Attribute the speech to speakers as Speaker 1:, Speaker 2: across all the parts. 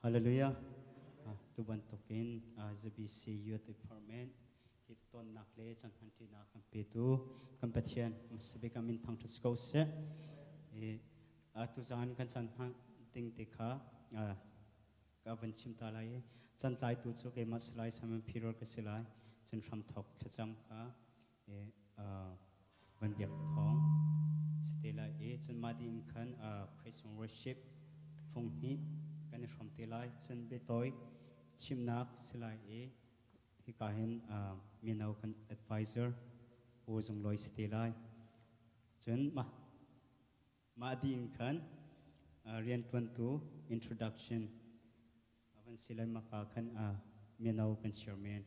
Speaker 1: Hallelujah. Tu bantukin ZBC Youth Department hi tonnak le canhmanṭinak kan petu kan Pathian hmasabik ah min thangṭhat si ko seh. Tuzaan kan caan hman ding te kha ka van chim ta lai i cantlaitu cu keimah Salai Simon Peter ka si lai. Cun hramthawk thlacam kha van biak thawng si te lai i cun mah dih in khan praise and worship fung hnih kan i hrawm te lai. Cun biatawi chimnak si lai i hika hin mino kan advisor Pu Zung Lawi si te lai. Cun mah mah dih in khan rianṭuantu introduction a van si lai maka khan mino kan chairman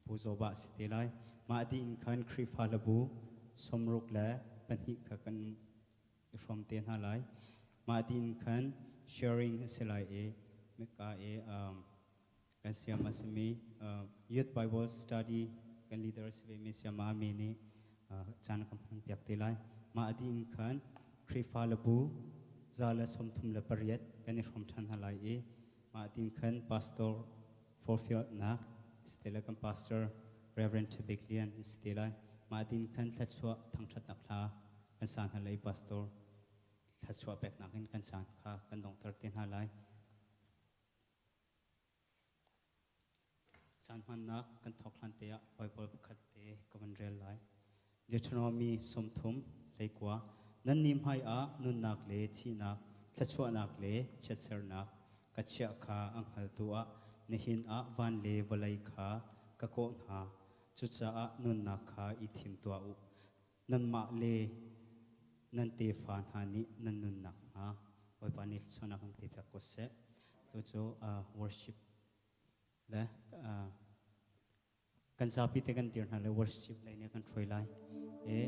Speaker 1: Pu Zaw Bah si te lai. Mah dih in khan Khrihfa labu sawmruk le pahnih kha kan i hrawm te hna lai. Mah dih in khan sharing a si lai i mika i kan siam a simi Youth Bible Study kan leader a si vemi Siama Mi nih caan kan hman piak te lai. Mah dih in khan Khrihfa labu 138 kan i hrawm ṭhan hna lai i mah din khan pastor forfialnak si te lai kan pastor Reverend Thabik Lian si te lai. Mah din khan thluachuah thangṭhatnak hla kan sa hna lai pastor thluachuah peknak in kan caan kha kan donghter te hna lai. Caan hmannak kan thawk hlan te ah Baibal pakhat te ka van rel lai. Deuteronomy 30 hleikua Nannih hmai ah nunnak le thihnak, thluachuahnak le chiatsernak ka chiah kha a hngaltu ah nihin ah van le vawlei kha ka kawh hna. Cucaah nunnak kha i thim tuah u. Nanmah le nan tefa hna nih nan nunnak hnga Bawipa nih thluachuahnak kan pe piak ko seh. Tu cu worship le kan zapi te kan dir hna le worship lei nih kan hruai lai. E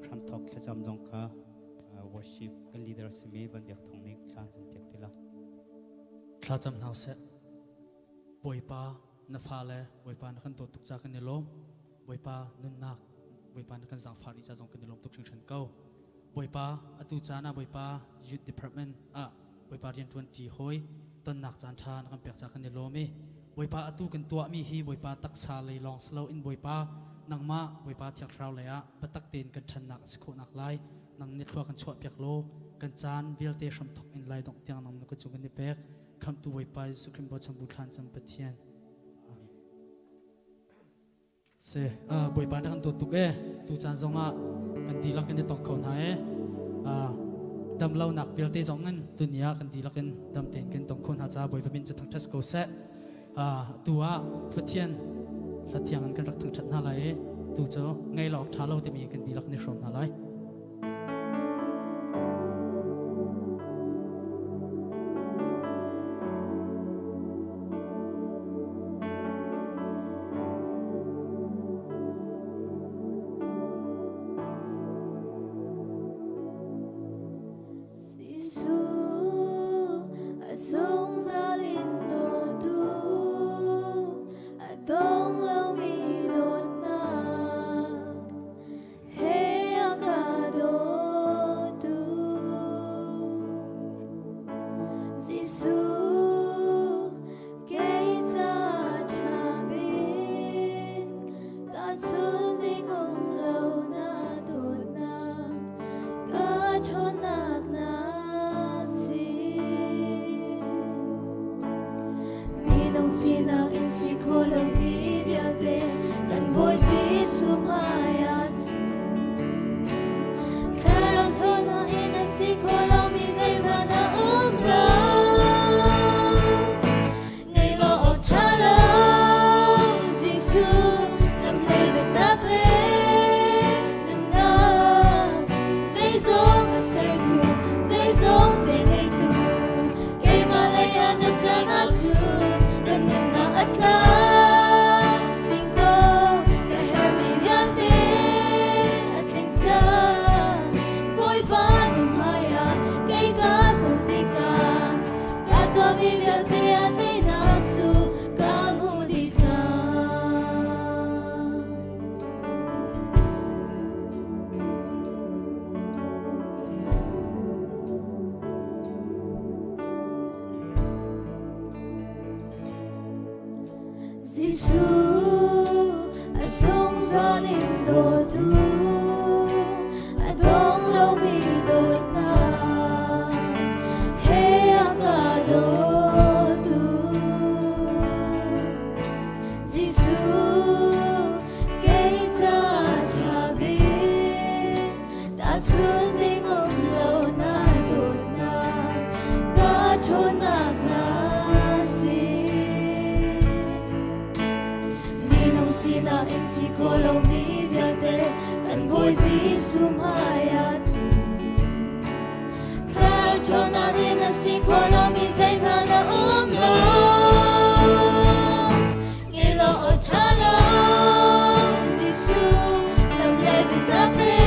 Speaker 1: hramthok thlacam zong kha worship kan leader simi Van Biak Thong nih thla an piak ti la.
Speaker 2: Thlacam hna seh. Bawipa na fale Bawipa na kan dawt tuk ca kan i lawm. Bawipa nunnak Bawipa na kan zaangfah rih ca zong kan i lawm tuk hringhran ko. Bawipa atu caan ah Bawipa Youth Department ah Bawipa rianṭuan ṭi hawi tonnak caan ṭha na kan pek ca kan i lawm i Bawipa atu kan tuahmi hi Bawipa taksa lei lawng si loin Bawipa nangmah Bawipa Thiang Thlarau lei ah biatak tein kan ṭhannak a si khawhnak lai nang nih thlua kan chuahpiak law kan caan vialte hramthok in lai dongh tiang nang na kut cung kan i pek khamhtu Bawipa Jesuh Khrih bochan bu thlan cam Pathian Amen. Si, Bawipa nih kan dawt tuk e. Tu caan zongah kan dihlak in i tong kho hna e. Dam lonak vialte zong in tuni ah kan dihlak in dam tein kan tong kho hna caah Bawipa min cu thangṭhat ko seh. Tu ah Pathian hla thiang in kan rak thangṭhat hna lai i tu cu ngei lo awk ṭha lo timi kan dihlak in i hrawm hna lai.
Speaker 3: Jesuh a zungzal in dawtu a dong lomi dawtnak he a ka. Jesuh a zungzal in dawtu a dong lomi dawtnak he a ka dawtu. Jesuh kei ca ṭha bik tahchun ding um lo na dawtnak ka ṭhawnnak na si. Minung sinak in si kho lomi vialte kan Bawi Jesuh hmai ah cun thlarau ṭhawnnak in a si kho lomi zeihmanh a um lo. Ngeih lo aw ṭha lo Jesuh lam le biatak le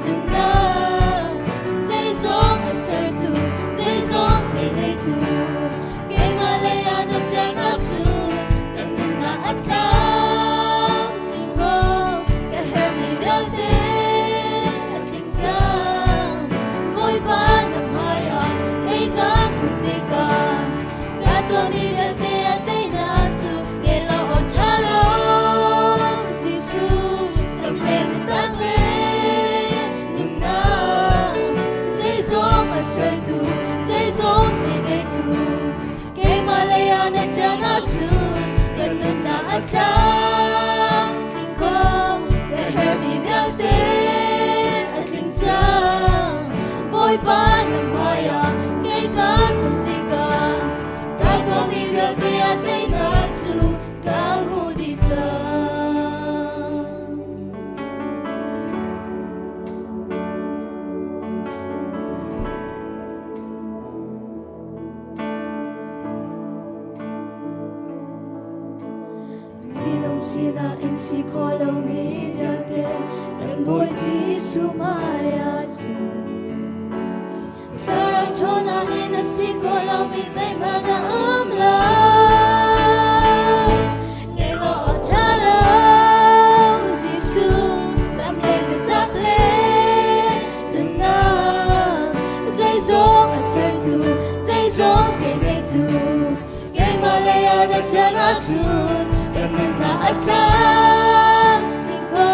Speaker 3: nunnak zeizong a sertu zeizong te ngeitu keimah lei ah na ṭan ahcun kan nunnak a tlamtling ko ka herhmi vialte a tling cang Bawipa na hmaiah kei ka kun tikah ka tuahmi vialte a teinak cu ngeih lo awk ṭha lo Jesuh lam le biatak le nunnak zeizong a sertu zeizong te ngeitu keimah lei ah na ṭan ahcun kan nunnak a tlamtling ko ka herhmi vialte a tling cang Bawipa na hmaiah kei ka kun tikah ka tuahmi vialte a teinak cu ka hmu dih cang. Minung sinak in si kho lomi vialte kan Bawi Jesuh hmaiah cun thlarau ṭhawnnak in a si kho lomi zeihmanh a um lo. Ngeih lo awk ṭha lo Jesuh lam le biatak le nunnak zeizong a sertu zeizong te ngeitu keimah lei ah na ṭan ahcun ka nunnak a tlamtling ko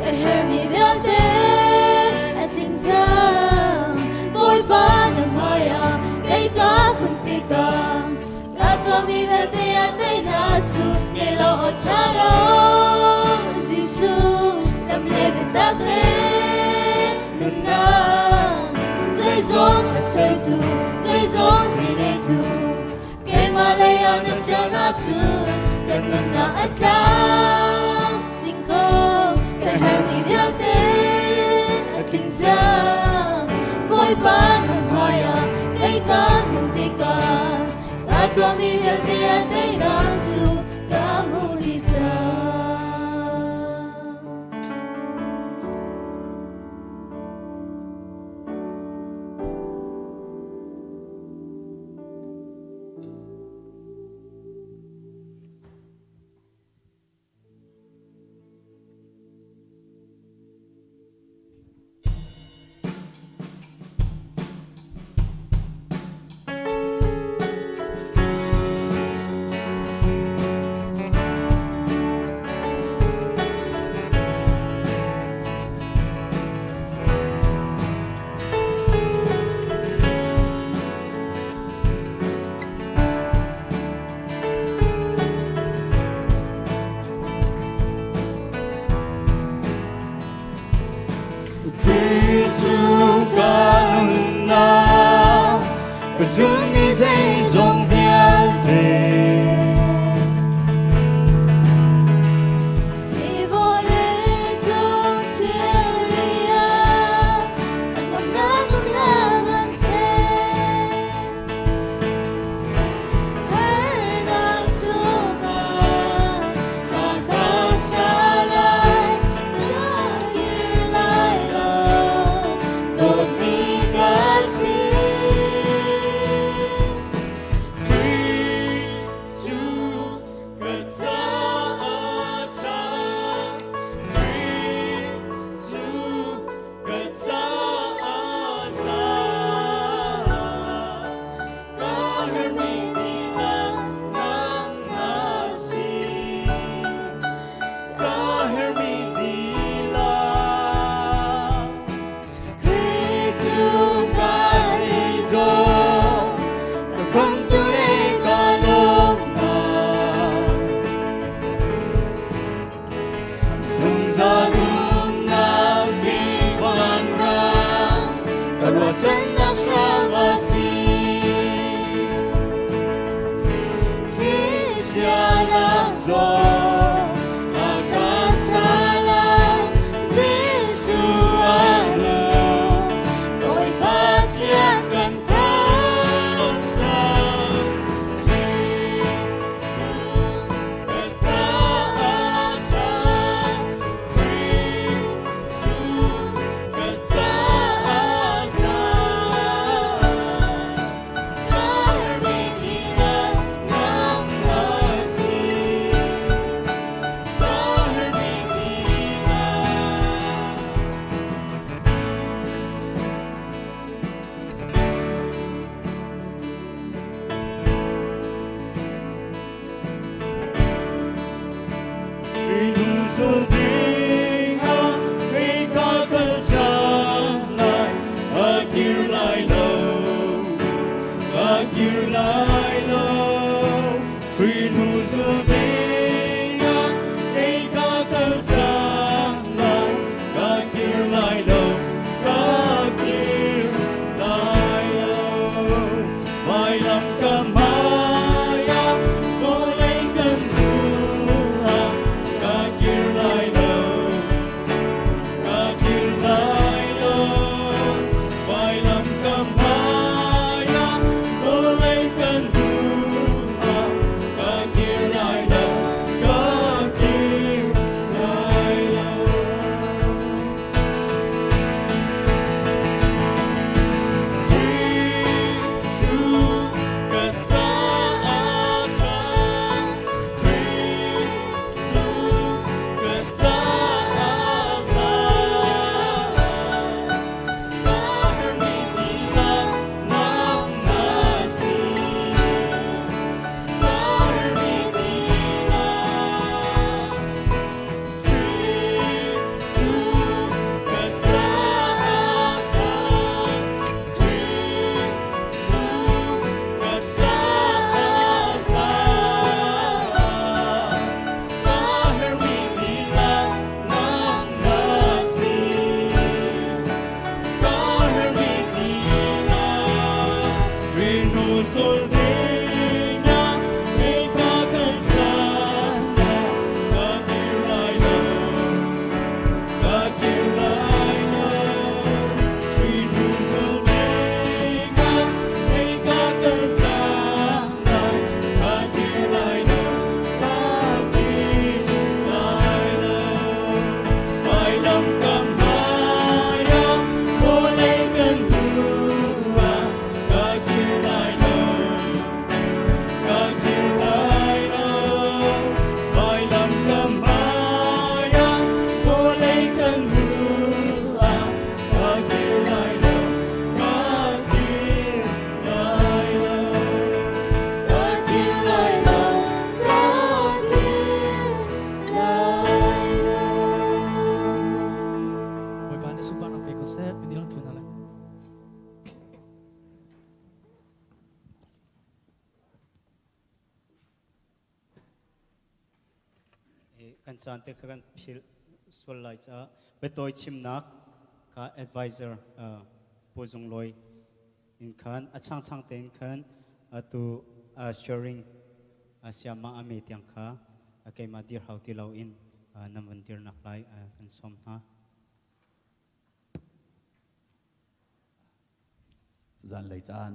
Speaker 3: ka herhmi vialte a tling cang Bawipa na hmaiah kei ka kun tikah ka tuahmi vialte a teinak cu ngeih lo awk ṭha lo Jesuh lam le biatak le nunnak zeizong a sertu zeizong ti ngeitu keimah lei ah na ṭan ahcun kan nunnak a tlamtling ko ka herhmi vialte a tling cang Bawipa na hmaiah kei ka kun tikah ka tuahmi vialte a teinak cu ka hmuh dih cang.
Speaker 4: Khrih cu ka nunnak ka zummi zeizong vialte
Speaker 3: Hi vawleicung thilri ah a nuamhnak um hlah hmanhseh. Harnak chungah na ka sa lai, na kir lai lo, dawtmi ka si. Ruahchannak hram a si. Thlichia lak zong a ka sa lai, Jesuh a nung, Bawipa Pathian kan thangṭhat. Jesuh ka caah ṭha, Khrih cu ka caah za. Ka herhmi dihlak nangmah si. Ka herhmi dihlak.
Speaker 4: Rinung ding ah kei ka kal cang lai, ka kir lai lo, ka kir lai lo. Rinung ding ah kei ka kal cang lai, ka kir lai lo, ka kir lai lo. Vailam ka hmai ah vawlei kan hnu ah ka kir lai lo, ka kir lai lo. Vailam ka hmai ah vawlei kan hnu ah ka kir lai lo, ka kir lai lo. Khrih cu ka caah ṭha, Khrih cu ka caah za. Ka herhmi dihlak nangmah si. Ka herhmi dihlak. Khrih cu ka caah ṭha, Khrih cu ka caah za. Ka herhmi dihlak nangmah si. Ka herhmi dihlak. Rinu sul ding ah kei ka kal cang lai, ka kir lai lo, ka kir lai lo. Rinu sul ding ah kei ka kal cang lai, ka kir lai lo, ka kir lai lo. Vailam ka hmai ah vawlei kan hnu ah ka kir lai lo, ka kir lai lo. Vailam ka hmai ah vawlei kan hnu ah ka kir lai lo, ka kir lai lo.
Speaker 3: Ka kir lai lo, ka kir lai lo.
Speaker 2: Bawipa nih sunparnak pe ko seh. Minil thu hna lai.
Speaker 1: Kan caan te kha kan philh sual lai caah biatawi chimnak kha advisor Pu Zung Lawi in khan a changchang tein khan atu sharing siama a me tiang kha keimah dir hau ti loin nan van dirnak lai kan sawm hna.
Speaker 5: Zanlei caan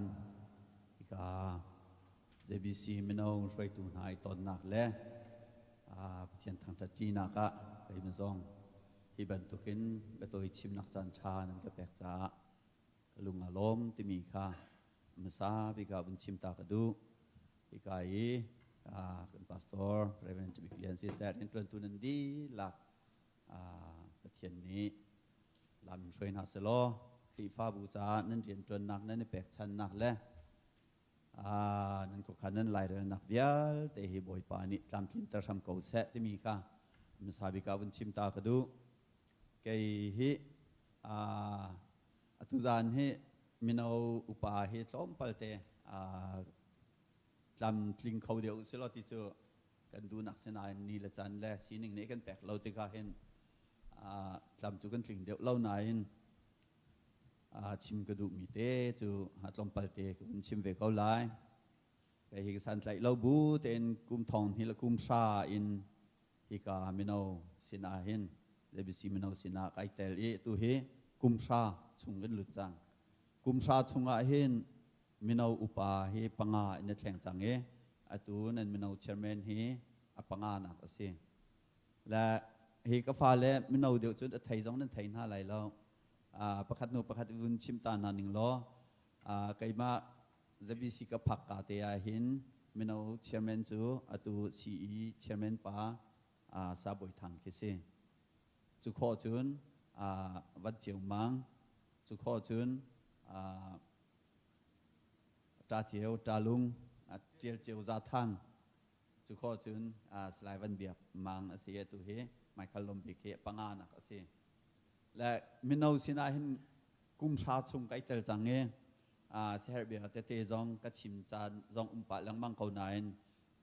Speaker 5: hika JBC mino hruaitu hna i tonnak le Pathian thangṭhat ṭinak ah keimah zong hi bantukin biatawi chimnak caan ṭha nan ka pek caah ka lung a lawm timi kha hmasa bik ah vun chim ta ka duh. Hika i kan pastor Reverend Bik Lian siseh rianṭuantu nan dihlak Pathian nih lam in hruai hna selaw Khrihfabu caah nan rianṭuannak nan i pekchannak le nan khuakhan nan lairelnak vialte hi Bawipa nih tlamtlinter hram ko seh timi kha hmasa bik ah vun chim ta ka duh. Kei hi atu zan hi mino upa hi tlawmpalte tlamtling kho deuh usih law ti cu kan duhnak sinain ni le caan le sining nih kan pek lo tikah hin tlam cu kan tling deuh lo nain. Chim ka duhmi te cu tlawmpal te ka vun chim ve ko lai. Kei hi ka santlaih lo bu tein kum thong hnih le kum hra in hika mino sinah hin ZBC mino sinah kai tel i tu hi kum hra chung kan lut cang. Kum hra chungah hin mino upa hi panga in a thleng cang i atu nan mino chairman hi a panga nak a si. Le hi ka fale mino deuh cun a thei zong nan thei hna lai lo. Pakhat hnu pakhat vun chim ta hna ning law keimah ZBC ka phak ka te ah hin mino chairman cu atu CE chairman pa Sa Bawi Thang khi si. Cu khawh cun Vat Ceu Mang, cu khawh cun Ṭa Ceu, Ṭa Lung, Ṭial Ceu Za Thang, cu khawh cun Salai Van Biak Mang a si. Atu hi Michael Lawm Bik hi panga nak a si. Le mino sinah hin kum hra chung kai tel cang i siaherh bia tete zong ka chim caan zong um pah lengmang ko nain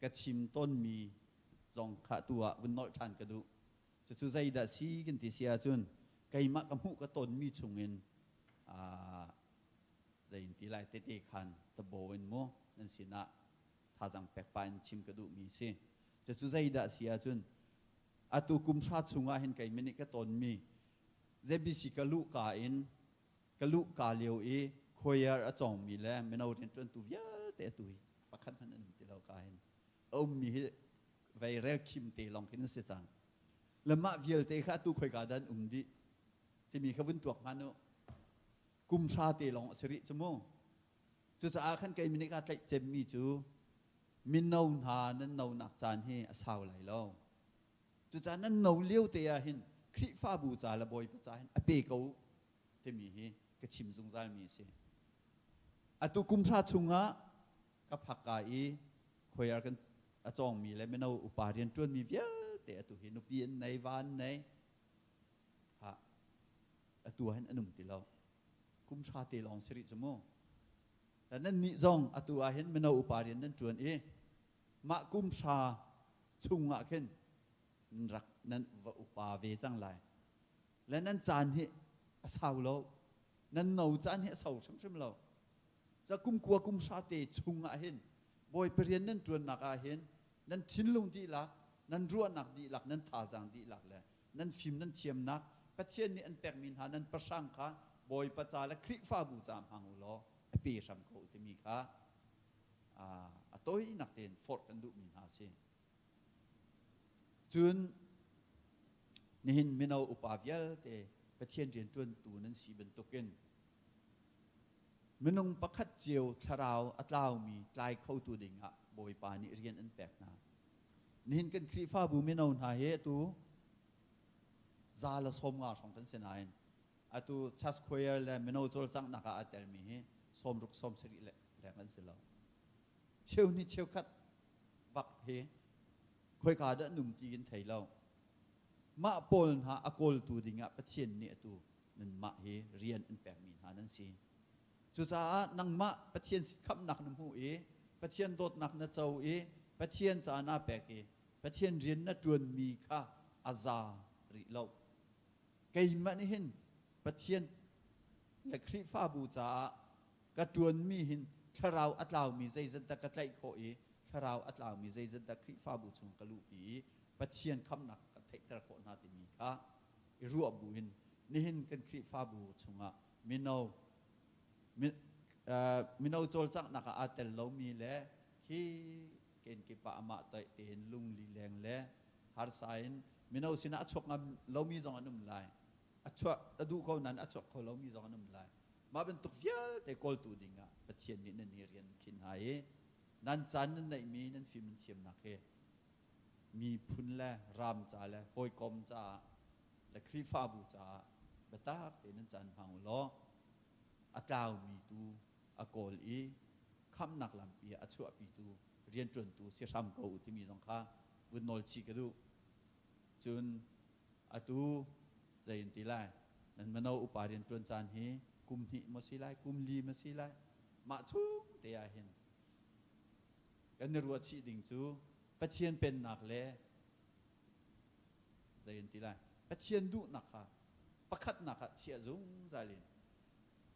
Speaker 5: ka chim tawnmi zong kha tu ah vun nolh ṭhan ka duh. Cucu zeidah si kan ti si ahcun keimah ka hmuh ka tonmi chungin zei in ti lai tete khan tabo in mu nan sinah thazang pek pa in chim ka duhmi si. Cucu zeidah si ahcun atu kum hra chungah hin keimah nih ka tonmi ZBC ka luh ka in ka luh ka lio i choir a cawngmi le mino rianṭuantu vialte atu hi pakhat hmanh an um ti lo ka hin a ummi hi vei rel khim te lawng khin an si cang. Le mah vialte kha atu khoika dah an um dih timi kha vun tuak hmanh u. Kum hra te lawng a si rih cu mu. Cucaah khan kei nih ka tlaih cemmi cu mino hna nan nonak caan hi a sau lai lo. Cucaah nan no lio te ah hin Khrihfabu ca le Bawipa ca hin a pe ko timi hi ka chim zungzalmi a si. Atu kum hra chungah ka phakka i choir kan a cawngmi le mino upa rianṭuanmi vialte atu hi nupi an nei, va an nei. Ha, atu ah hin an um ti lo. Kum hra te lawng si rih cu mu. Nan nih zong atu ah hin mino upa rian nan ṭuan i mah kum hra chungah khin nan rak nan va upa ve cang lai. Le nan caan hi a sau lo. Nan no caan hi a sau hrimhrim lo. Ca kum kua kum hra te chungah hin Bawipa rian nan ṭuannak ah hin nan thinlung dihlak, nan ruahnak dihlak, nan thazaang dihlak le nan fim nan thiamnak Pathian nih an pekmi hna nan pahrang kha Bawipa ca le Khrihfabu ca hmang u law a pe hram ko timi kha a tawinak tein forh kan duhmi hna a si. Cun nihin mino upa vialte Pathian rianṭuantu nan si bantukin minung pakhat cio thlarau a tlaumi tlai khotu dingah Bawipa nih rian an pek hna. Nihin kan Khrihfabu mino hna hi atu za le 50 hrawng kan si nain atu church choir le mino cawlcanghnak ah aa telmi hi 60 70 leng an si lo. Cheu hnih cheukhat bak hi khoika dah num ti kan thei lo. Mah pawl hna a kawltu dingah Pathian nih atu nanmah hi rian an pekmi hna nan si. Cucaah nangmah Pathian khamhnak na hmuh i Pathian dawtnak na co i Pathian ca naa pek i Pathian rian na ṭuanmi kha a za rih lo. Keimah nih hin Pathian le Khrihfabu caah ka ṭuanmi hin thlarau a tlaumi zeizat dah ka tlaih khawh i thlarau a tlaumi zeizat dah Khrihfabu chung ka luhpi i Pathian khamhnak ka theihter khawh hna timi kha i ruah buin nihin kan Khrihfabu chungah mino mino cawlcanghnak ah aa tel lomi le khi kenkip ah amah tein lungli leng le harsa in mino sinah a chuak ngam lomi zong an um lai. A chuah a duh ko nain a chuak kho lomi zong an um lai. Mah bantuk vialte kawltu dingah Pathian nih nan hi rian khin hna i nan caan nan neihmi nan fim nan thiamnak hi miphun le ram ca le hawikom caah le Khrihfabu caah biatak tein nan caan hmang u law a tlaumi tu a kawl i khamhnak lampi a chuahpitu rianṭuantu si hram ko u timi zong kha vun nawl chih ka duh. Cun atu zei in ti lai nan mino upa rianṭuan caan hi kum hnih maw si lai kum li maw si lai mah chung te ah hin kan i ruah chih ding cu Pathian pennak le zei in ti lai Pathian duhnak kha pakhatnak ah chiah zungzal in.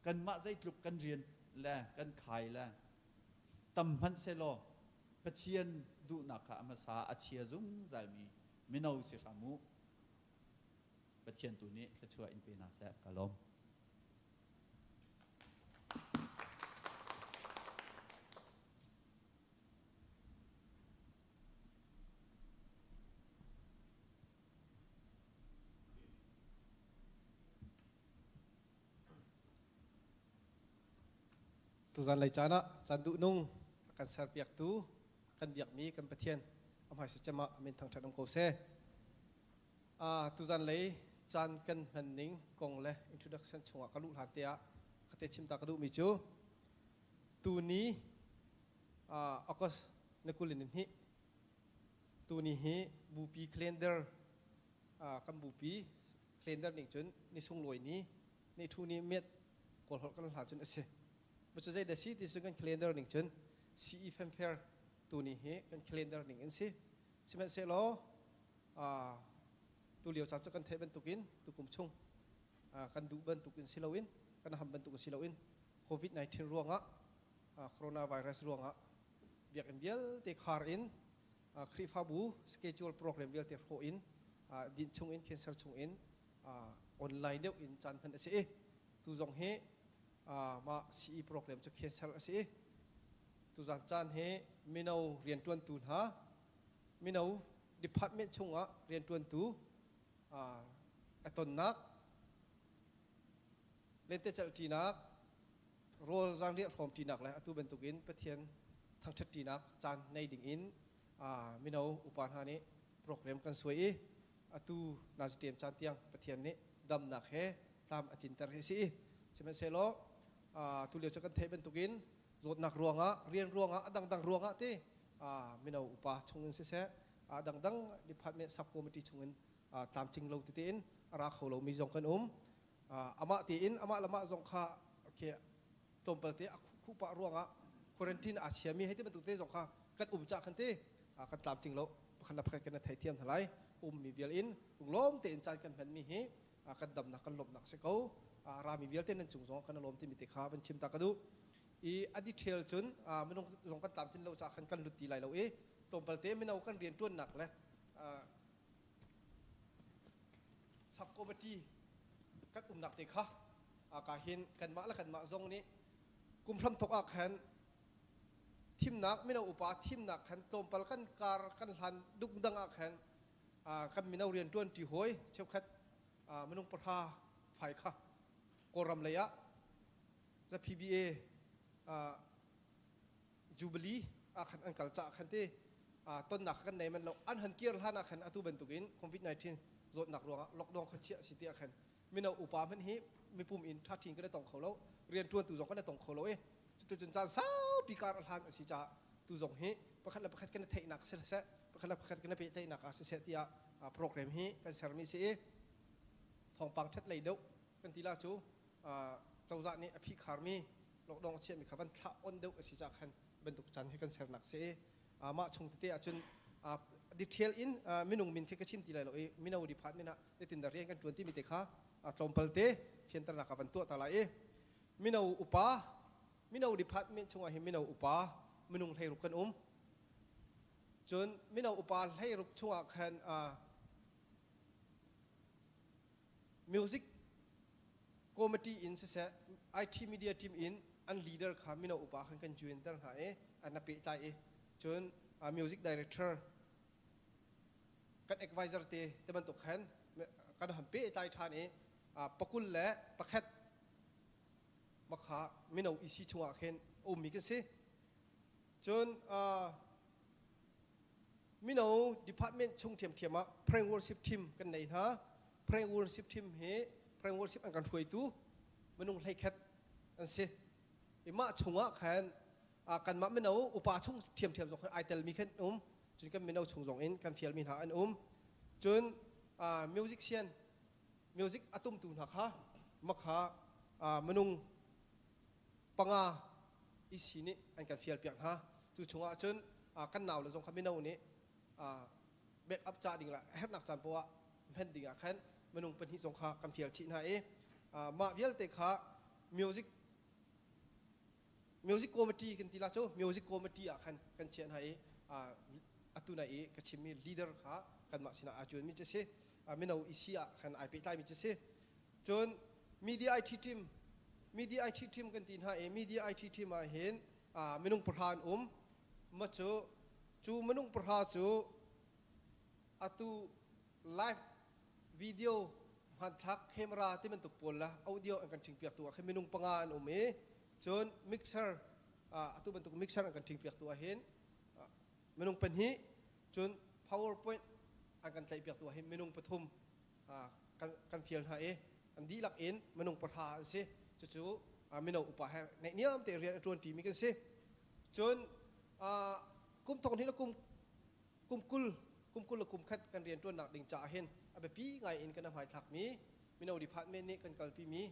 Speaker 5: Kanmah zeitluk kan rian le kan khai le tam hmanh sehlaw Pathian duhnak kha a hmasa a chia zungzalmi mino si hram u. Pathian tu nih thluachuah in pe hna seh. Ka lawm.
Speaker 6: Tuzan lei caan ah caan duhnung a kan serpiaktu kan biakmi kan Pathian a hmaisa cem ah a min thangṭhat um ko seh. Uh, tuzan lei caan kan hman ning kong le introduction chungah ka luh hlan te ah ka te chim ta ka duhmi cu tuni uh, August na kulin in hi tuni hi bupi calendar uh, kan bupi calendar ning cun ni sunglawi ni ni thu ni miat kawl holh kan hla cun a si cu zei da si ti cu kan calendar ning cun CE fanfare tu ni hi kan calendar ning in si sihmanhsehlaw tu lio caan cu kan theih bantukin tukum chung kan duh bantukin si loin kan ham bantukin si loin COVID-19 ruangah coronavirus ruangah biakinn vialte khar in Khrihfabu schedule program vialte hrawh in din chung in cancer chung in online deuh in caan hman a si i tu zong hi mah CE program cu cancel a si i tuzan caan hi mino riantuantu hna mino department chungah riantuantu a tonnak lentecelh ṭinak rawl zaanriah hrawm ṭinak le atu bantukin Pathian thangṭhat ṭinak caan nei dingin mino upa hna nih program kan suai i atu naziṭem caan tiang Pathian nih damnak he tlam a cinter hi a si i sihmanhsehlaw tu lio cu kan theih bantukin zawtnak ruangah rian ruangah a dangdang ruangah ti mino upa chungin siseh a dangdang department sub committee chungin tlamtling lo tete in a ra kho lomi zong kan um amah tein amah le mah zong kha khi tlawmpal te a khuh pah ruangah quarantine aa chiami hei ti bantuk te zong kha kan um cah khan te kan tlamtling lo pakhat le pakhat kan theithiam hna lai ummi vial in lunglawm tein caan kan hmanmi hi kan damnak kan lawmhnak si ko rami vialte nan cung zong kan lawm timi te kha van chim ta ka duh i a detail cun minung zong kan tlamtlin lo caah khan kan lut ti lai lo i tlawmpal te mino kan rian ṭuannak le Subcommittee kan umnak te kha ka hin kanmah le kanmah zong nih kum hramthok ah khan thimnak mino upa thimnak khan tlawmpal kan kar kan hlan dukdang ah khan kan mino rian ṭuan ṭi hawi cheukhat minung pahra fai kha Kawlram lei ah the PBA Jubilee ah khan an kal caah khan te tonnak kha kan nei man lo an han kir hlan ah khan atu bantukin COVID-19 zawtnak ruangah lockdown kha chiah si ti ah khan mino upa hmanh hi mipum in ṭha kan i tong kho lo rianṭuantu zong kan i tong kho lo i cuticun caan saupi kar a hlan a si caah tu zong hi pakhat le pakhat kan i theihnak si seh pakhat le pakhat kan i pehtlaihnak ah siseh tiah program hi kan sermi si i thawngpang ṭhat lei deuh kan ti la cu cozah nih a phihkharmi lockdown a chiahmi kha van thlah on deuh a si caah khan bantuk caan hi kan sernak si i mah chung tete ahcun detail in minung min khi ka chim ti lai lo i mino department ah zeitindah rian kan ṭuan timi te kha tlawmpal te fianternak ah van tuah ta lai i mino upa mino department chungah hin mino upa minung hleiruk kan um cun mino upa hleiruk chungah khan music committee in siseh IT media team in an leader kha mino upa khan kan join ter hna i an a pehtlai i cun music director kan advisor te te bantuk khan kan han pehtlai ṭhan i pakul le pakhat makha mino EC chungah khin ummi kan si cun mino department chung ṭhiamṭhiam ah prayer worship team kan nei hna prayer worship team hi prayer worship an kan hruaitu minung hleikhat an si i mah chungah khan kanmah mino upa chung ṭhiamṭhiam zong khan ai telmi khan um cun kan mino chung zong in kan fialmi hna an um cun musician music a tumtu hna kha makha minung panga EC nih an kan fial piak hna cu chungah cun kan nau le zong kha mino nih back up ca ding la hernak caan poah hman ding ah khan minung pahnih zong kha kan fial chih hna i mah vialte kha music. Music committee kan ti la cu music committee ah khan kan chiah hna i atu na i ka chimmi leader kha kanmah sinah aa cuanmi cu si. Mino EC ah khan ai pehtlaimi cu si. Cun media IT team media IT team kan ti hna i media IT team ah hin minung pahra an um. Ma cu cu minung pahra cu atu live video hmanthlak camera ti bantuk pawl le audio an kan ṭhingpiaktu ah khin minung panga an um i cun mixer atu bantuk mixer an kan ṭhingpiaktu ah hin minung pahnih cun powerpoint an kan tlaihpiaktu ah hin minung pathum kan, kan fial hna i an dihlak in minung pahra an si. Cucu mino upa he naihniam te rian a ṭuan ṭimi kan si. Cun kum thong hnih le kum kum 20 kum 20 le kum khat kan rianṭuannak ding caah hin a biapi ngai in kan hmaithlakmi mino department nih kan kalpimi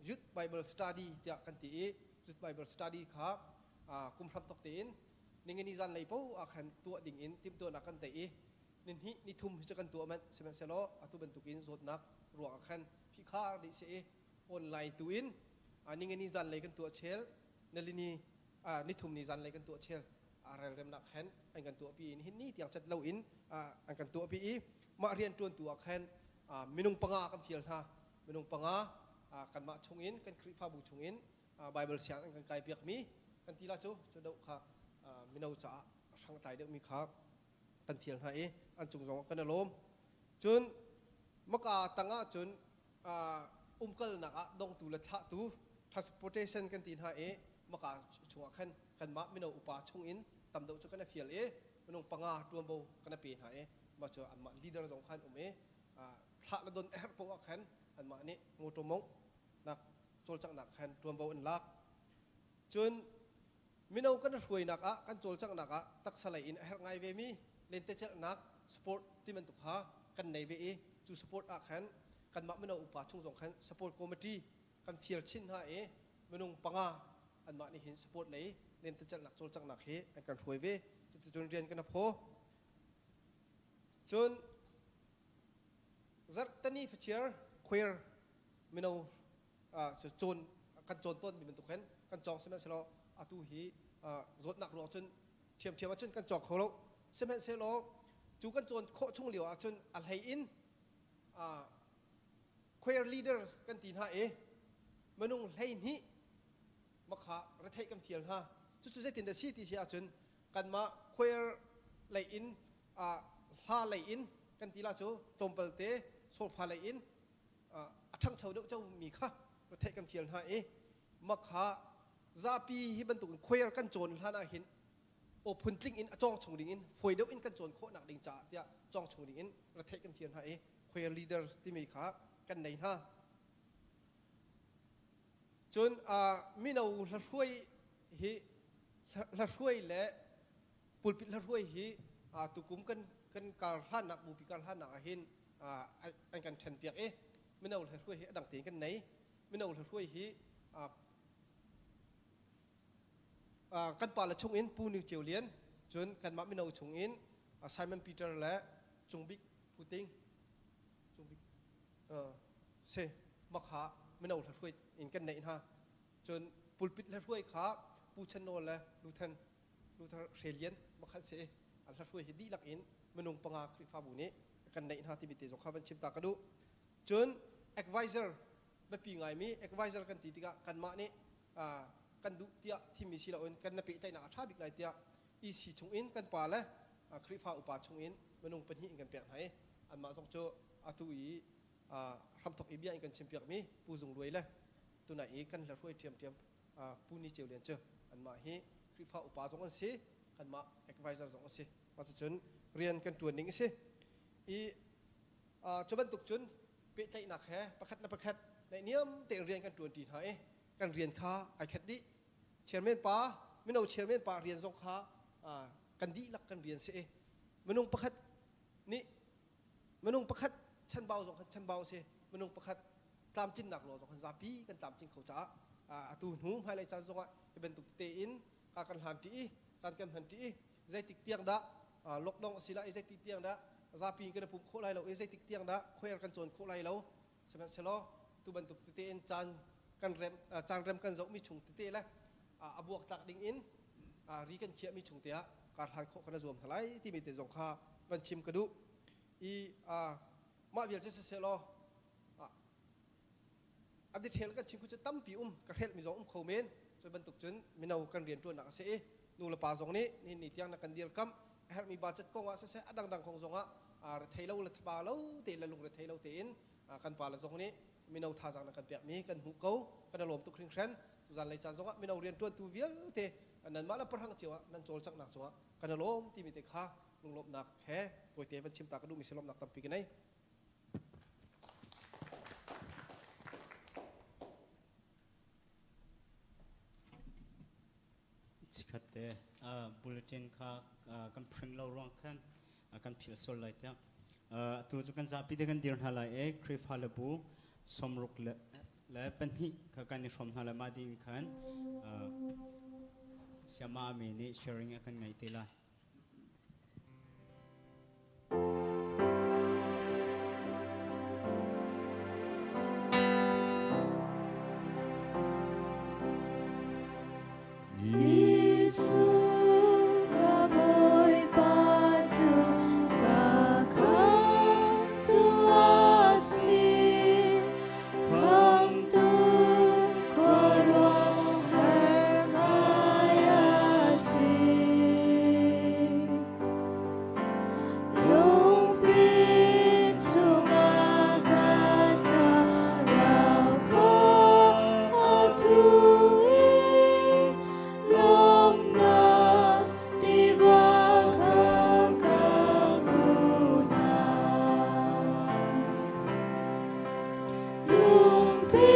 Speaker 6: Youth Bible Study tiah kan ti i Youth Bible Study kha kum hramthok tein ningani zanlei paoh ah khan tuah ding in timhtuahnak kan tei i nihnih nithum hi cu kan tuah manh. Sihmanhsehlaw atu bantukin zawtnak ruang ah khan phihkhar dih si i online tu in ningani zanlei kan tuah chel nalini nithum ni zanlei kan tuah chel relremnak khan an kan tuahpi i nihin ni tiang cat loin an kan tuahpi i mah rian ṭuantu ah khan minung panga kan fial hna. Minung panga kanmah chungin kan Khrihfabu chungin Bible siang an kan kai piakmi kan ti la cu cu deuh kha mino caah hrang tlai deuhmi kha kan fial hna i an cung zong kan i lawm. Cun maka tangah cun umkalnak ah dongtu le thlahtu transportation kan ti hna i maka chungah khan kanmah mino upa chungin tam deuh cu kan i fial i minung panga ṭuanvo kan i pe hna i mah cu anmah leader zong khan um i thlah le don a herh poah ah khan anmah nih motor mongh nak cawlcanghnak khan ṭuanvo an lak. Cun mino kan hruainak ah kan cawlcanghnak ah taksa lei in a herh ngai ve mi lentecelhnak sport ti bantuk kha kan nei ve i cu sport ah khan kanmah mino upa chung zong khan sport committee kan fial chin hna i minung panga anmah nih hin sport lei lentecelhnak cawlcanghnak hi an kan hruai ve. Cuticun rian kan phaw. Cun zarhtani fachiar choir mino cu cawn kan cawn tawnmi bantuk khan kan cawng. Sihmanhsehlaw atu hi zawtnak ruang cun ṭhiamṭhiam ahcun kan cawng kho lo. Sihmanhsehlaw cu kan cawn khawh chung lio ahcun a hlei in choir leader kan ti hna i minung 12 makha retheih kan fial hna. Cucu zeitin dah si ti si ahcun kanmah choir lei in hla lei in kan ti la cu tlawmpal te solfa lei in a ṭhangcho deuh mi kha retheih kan fial hna i makha zapi hi bantukin choir kan cawn hlan ah hin aw phuntling in a cawng chung ding in fawi deuh in kan cawn khawh nak ding caah tiah cawng chung ding in retheih kan fial hna i choir leader timi kha kan nei hna. Cun mino hlahruai hi hlahruai le pulpit hlahruai hi tukum kan kan kar hlannak bupi kar hlannak ah hin an kan ṭhen piak i mino hlahruai hi a dang tein kan nei. Mino hlahruai hi kan pale chungin Pu Ni Ceu Lian, cun kanmah mino chungin Simon Peter le Cung Bik Pu Ting Cung Bik si makha mino hlahruai in kan neih hna. Cun pulpit hlahruai kha Pu Chan Nawl le Luther Luther Hre Lian makhat si an hlahruai hi dihlak in minung panga Khrihfabu nih kan neih hna timi te zong kha van chim ta ka duh. Cun advisor biapi ngaimi advisor kan ti tikah kanmah nih kan duh tiah thimmi si loin kan na pehtlaihnak a ṭha bik lai tiah EC chungin kan pa le Khrihfa upa chungin minung pahnih in kan pek hna i anmah zong cu atu i hramthok i bia in kan chimpiakmi Pu Zung Luai le tunai i kan hlahruai ṭhiamṭhiam Pu Ni Ceu Lian cu anmah hi Khrihfa upa zong an si, kanmah advisor zong an si. Mah cucun rian kan ṭuan ning a si. I cu bantuk cun pehtlaihnak he pakhat le pakhat naihniam tein rian kan ṭuanṭi hna i kan rian kha ai khat dih. Chairman pa, mino chairman pa rian zong kha kan dihlak kan rian si i minung pakhat nih minung pakhat chanbau zong khan chanbau si, minung pakhat tlamtlinnak law zong khan zapi kan tlamtling kho caah atu hnu hmailei caan zongah hi bantuk tete in ka kan hlan ṭi i caan kan hman ṭi i zeitik tiang dah lockdown a si lai i zeitik tiang dah zapi kan i pum khawh lai lo i zeitik tiang dah choir kan cawn khawh lai lo. Sihmanhsehlaw tu bantuk tete in caan kan rem caan rem kan zohmi chung tete le. a buaktlak ding in ri kan khiahmi chung te ah kar hlan khawh kan i zuam hna lai timi te zong kha van chim ka duh i mah vial cu siseh law a detail kan chim khu cu tampi um ka hrelhmi zong um kho men. Cu bantuk cun mino kan rian ṭuannak a si i nu le pa zong nih nihin ni tiang na kan dirkamh a herhmi budget kong ah siseh a dangdang kong zong ah rethei lo le thaba lo te le lung rethei lo tein kan pa le zong nih mino thazaang na kan pekmi kan hmuh ko. Kan i lawm tuk hringhran. Tuzan lei caan zong ah mino rian ṭuantu vialte nanmah le pahrang cio ah nan cawlcanghnak cungah kan i lawm timi te kha lunglawmhnak he tawite van chim ta ka duhmi si. Lawmhnak tampi ka nei.
Speaker 1: Chikhat te bulletin kha kan print lo ruang khan kan phil sual lai tiah. Atu cu kan zapi te kan dir hna lai i Khrihfa le bu sawmruk le pahnih kha kan i hrawm hna lai. Mah ding khan Siama Ame nih sharing a kan ngeih te lai.
Speaker 3: Jesuh ka Bawipa cu ka khamtu a si. Khamtu khuaruahhar ngai a si. Lungpi chungah ka thlarau kha a thu i lawmnak tiva kha ka hmu hna. Lungpi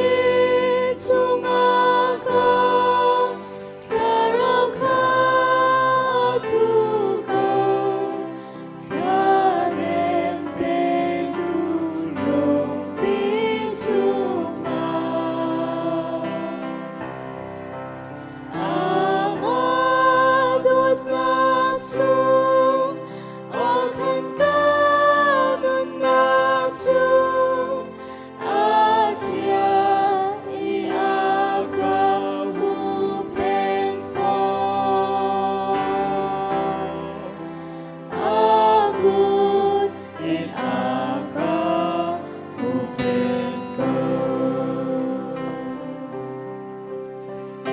Speaker 3: chungah ka thlarau kha a thu ko. Thladem petu lungpi chungah. Amah dawtnak chung a khan ka nunnak cu a chia i a ka huhphenh fawn. A kut in a ka huhphenh ko.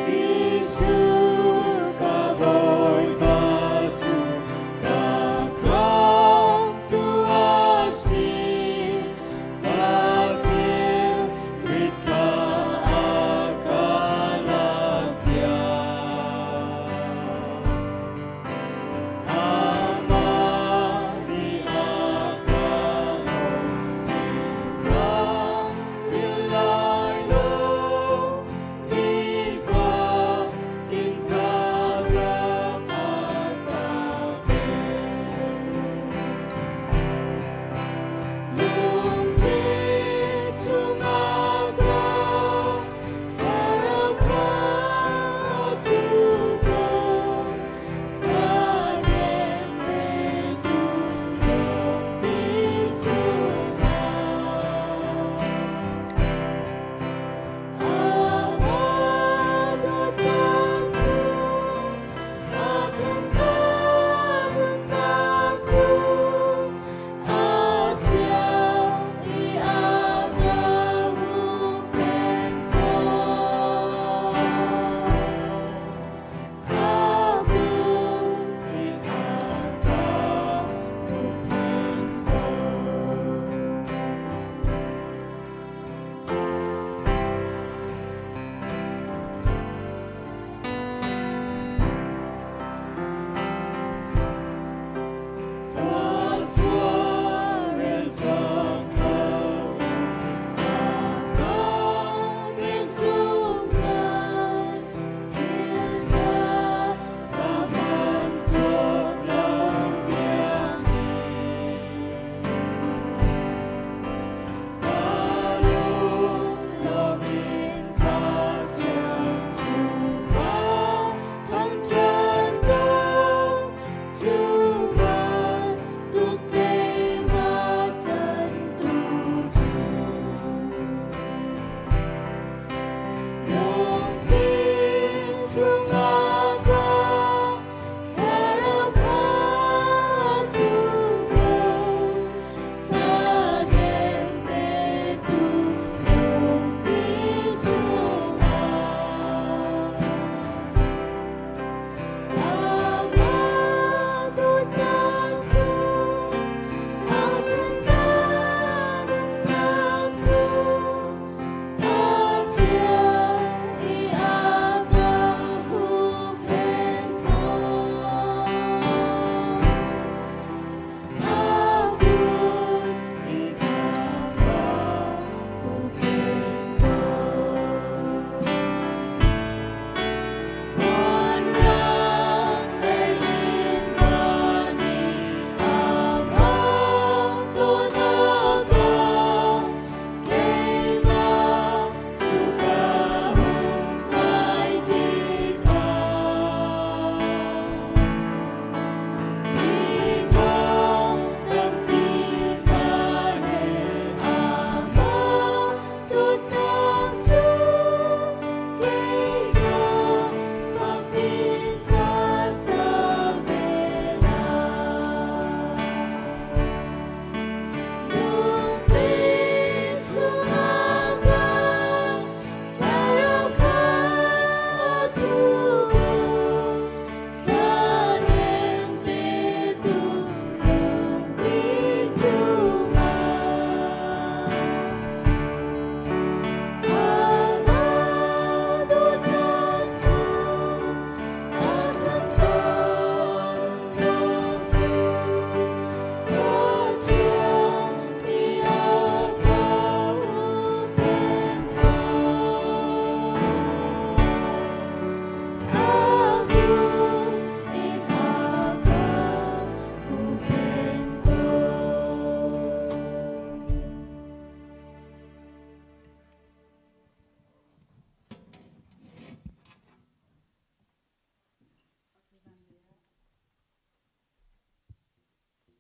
Speaker 3: Jesuh ka Bawipa cu ka khamtu a si. Ka thilrit kha a ka lakpiak. Amah nih a ka hmuh ka ril lai lo.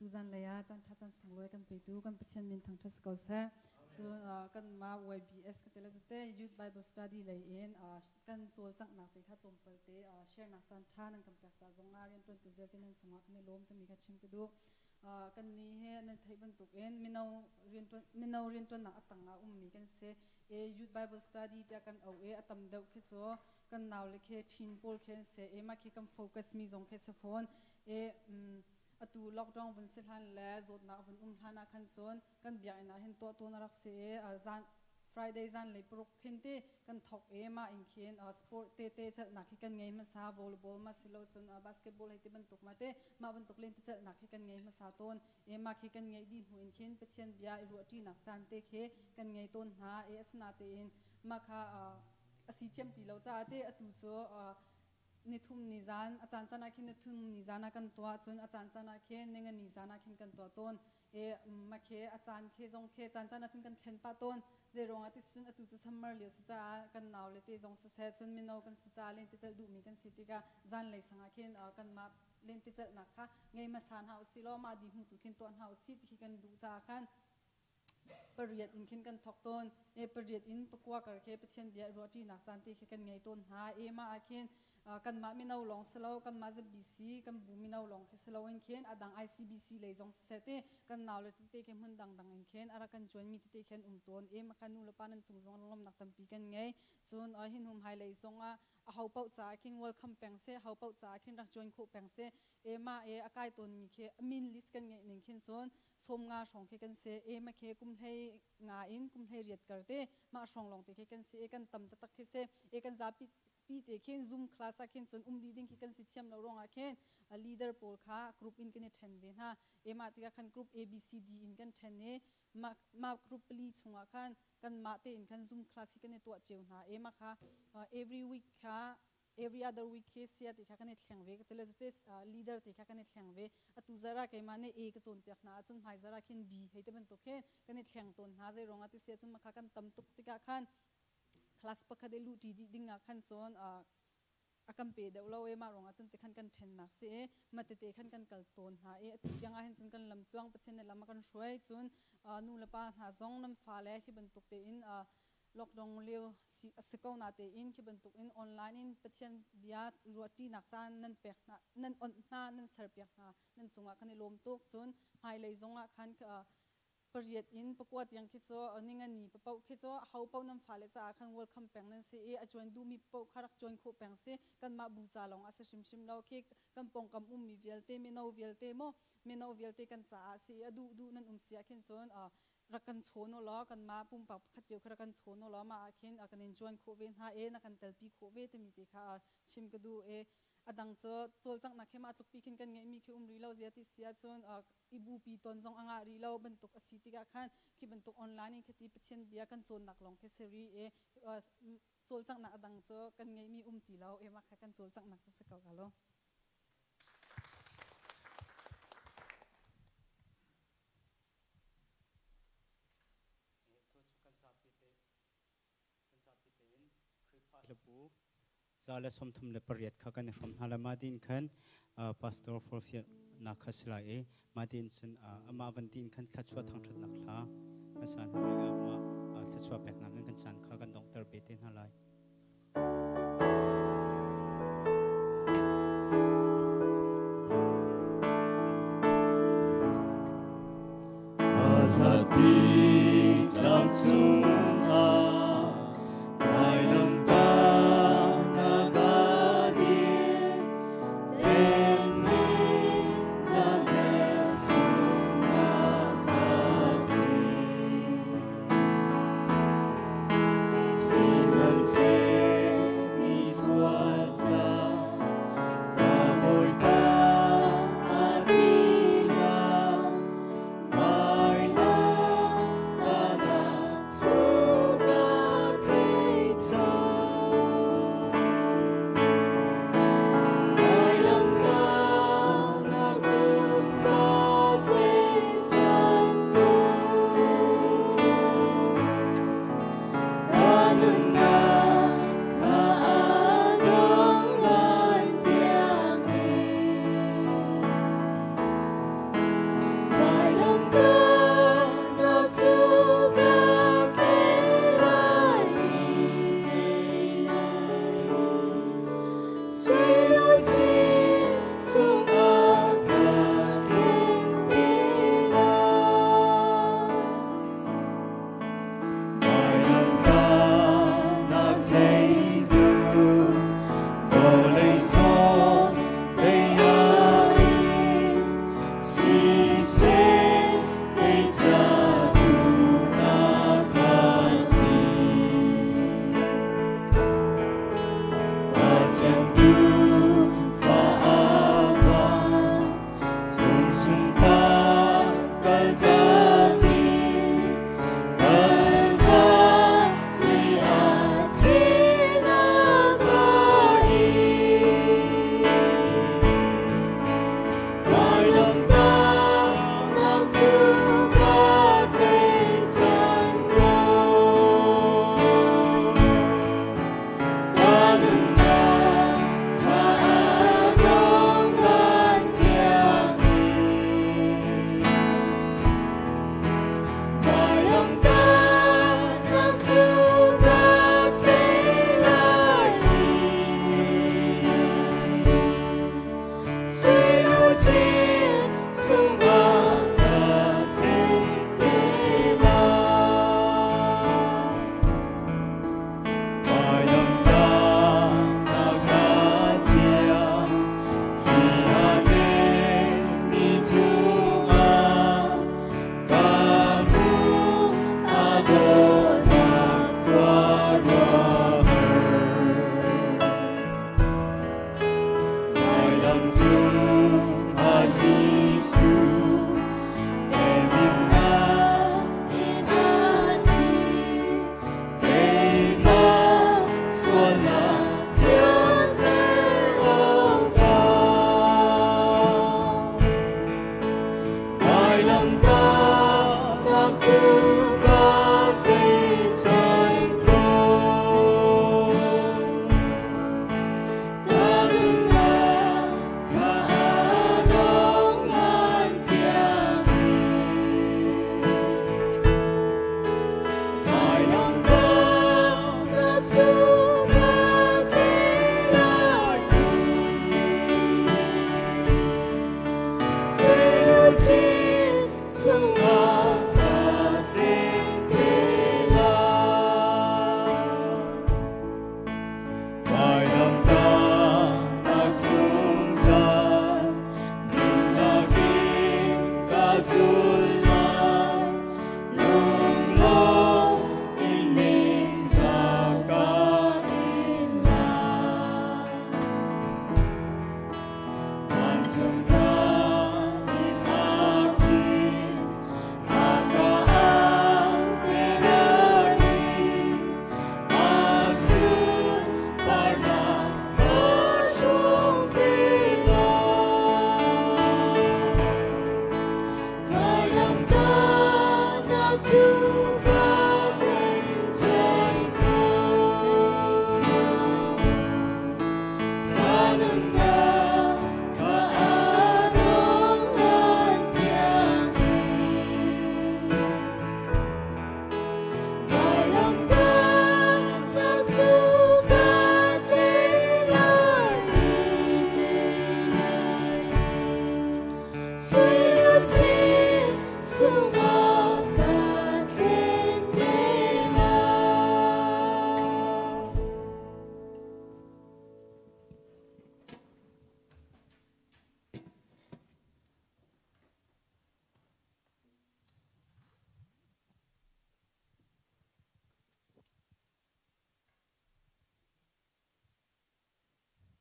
Speaker 7: Tuzan lei ah caan ṭha caan sunglawi kan petu kan Pathian min thangṭhat si ko seh. Cun kanmah YBS ka ti le cute Youth Bible Study lei in kan cawlcanghnak te kha tlawmpal te share nak caan ṭha nan kan pek ca zong ah rianṭuantu vialte nan cungah kan i lawm timi kha chim ka duh. Kan nih he nan theih bantukin mino rianṭuan mino rianṭuannak a tang ah ummi kan si. E Youth Bible Study tiah kan auh i a tam deuh khi cu kan naule khi teen pawl khi an si i mah khi kan focus mi zong khi si fawn. E atu lockdown vun si hlan le zawtnak vun um hlan ah khan cun kan biakinn ah hin tuah tawn a rak si i zan Friday zan lei paruk khin ti kan thok i mah in khin sport te te celhnak hi kan ngei hmasa volleyball ma silo cun basketball hei ti bantuk ma te mah bantuk len ti celhnak hi kan ngei hmasa tawn i mah khi kan ngeih dih hnu in khin Pathian bia i ruahṭinak caan te khi kan ngei tawn hna i asinatein mah kha a si thiam ti lo caah te atu cu nithum ni zan a caan caan ah khin nithum ni zan ah kan tuah cun a caan caan ah khin ninga ni zan ah khin kan tuah tawn e ma khe a caan khe zong khe caan caan ah cun kan thlen pah tawn zei ruangah ti cun atu cu summer lio si caah kan nau le te zong siseh cun mino kan si caah lentecelh duhmi kan si tikah zanlei sangah khin kanmah lentecelhnak kha ngei hmasa hna usih law mah dih hnu tu khin tuah hna usih ti khi kan duh caah khan pariat in khin kan thawk tawn e pariat in pakua kar khi Pathian bia ruahṭinak caan te khi kan ngei tawn hna e mah ah khin kanmah mino lawng si lo kanmah ZBC kan bu mino lawng khi si loin khin adang ICBC lei zong siseh te kan nau le tete khi hmun dangdang in khin a rak kan cuanmi tete khin um tawn e mah kha nu le pa nan cung zong lawmnak tampi kan ngei cun hin hum hai lei zong ah a ho paoh caah khin welcome peng seh ho paoh caah khin rak join khawh peng seh e mah e a kai tawnmi khi min list kan ngeih ning khin cun 50 hrawng khi kan si e mah khi kum hlei nga in kum hlei riat kar te mah hrawng lawng te khi kan si e kan tam taktak khi si e kan zapi pi te khin zoom class ah khin cun um dih ding khi kan si thiam lo ruangah khin leader pawl kha group in kan i ṭhen ve hna e mah tikah khan group A B C D in kan ṭhen i mah mah group pali chungah khan kanmah tein khan zoom class hi kan i tuah cio hna e mah kha every week kha every other week khi sia ti kha kan i thleng ve ka ti le zate leader ti kha kan i thleng ve atu zara keimah nih A ka cawnpiak hna ahcun hmai zara khin B hei ti bantuk hin kan i thleng tawn hna zei ruangah ti si ahcun mah kha kan tam tuk tikah khan class pakhat i luhṭi dih ding ah khan cun a kan pe deuh lo e mah ruangah cun tikhan kan ṭhennak si i mah tete khan kan kal tawn hna i atu tiang ah hin cun kan lam tluang Pathian nih lam a kan hruai cun nu le pa hna zong nan fale hi bantuk tein lockdown lio si a si ko na tein khi bantuk in online in Pathian bia ruahṭinak caan nan pek hna nan onh hna nan serpiak hna nan cungah kan i lawm tuk cun hmailei zongah khan pariat in pakua tiang khi cu ningani papoh khi cu ho paoh nan fale caah khan welcome peng nan si i a join duhmi paoh kha rak join khawh peng si kanmah bu ca lawng a si hrimhrim lo khi kan pawngkam ummi vialte mino vialte maw mino vialte kan caah si i a duh duh nan um si ah khin cun rak kan chawn u law kanmah pumpak pakhat cio kha rak kan chawn u law mah ah khin kan in join khawh ve hna i na kan telpi khawh ve timi te kha chim ka duh i a dang cu cawlcanghnak he mah tlukpi khin kan ngeihmi khi um rih lo zia ti si ahcun i bupi ton zong a ngah rih lo bantuk a si tikah khan khi bantuk online in khiti Pathian bia kan cawnnak lawng khi si rih i cawlcanghnak a dang cu kan ngeihmi um ti lo i mah kha kan cawlcanghnak cu si ko ka lo.
Speaker 1: Hlabu 138 kha kan i hrawm hna lai. Mah din khan pastor forfialnak kha si lai i mah din cun amah van din khan thluachuah thangṭhatnak hla kan sa hna lai. Amah thluachuah peknak in kan caan kha kan donghter ve te hna lai.
Speaker 4: Tlang cungah vailamtah na ka dir temmi zaangel chungah ka si.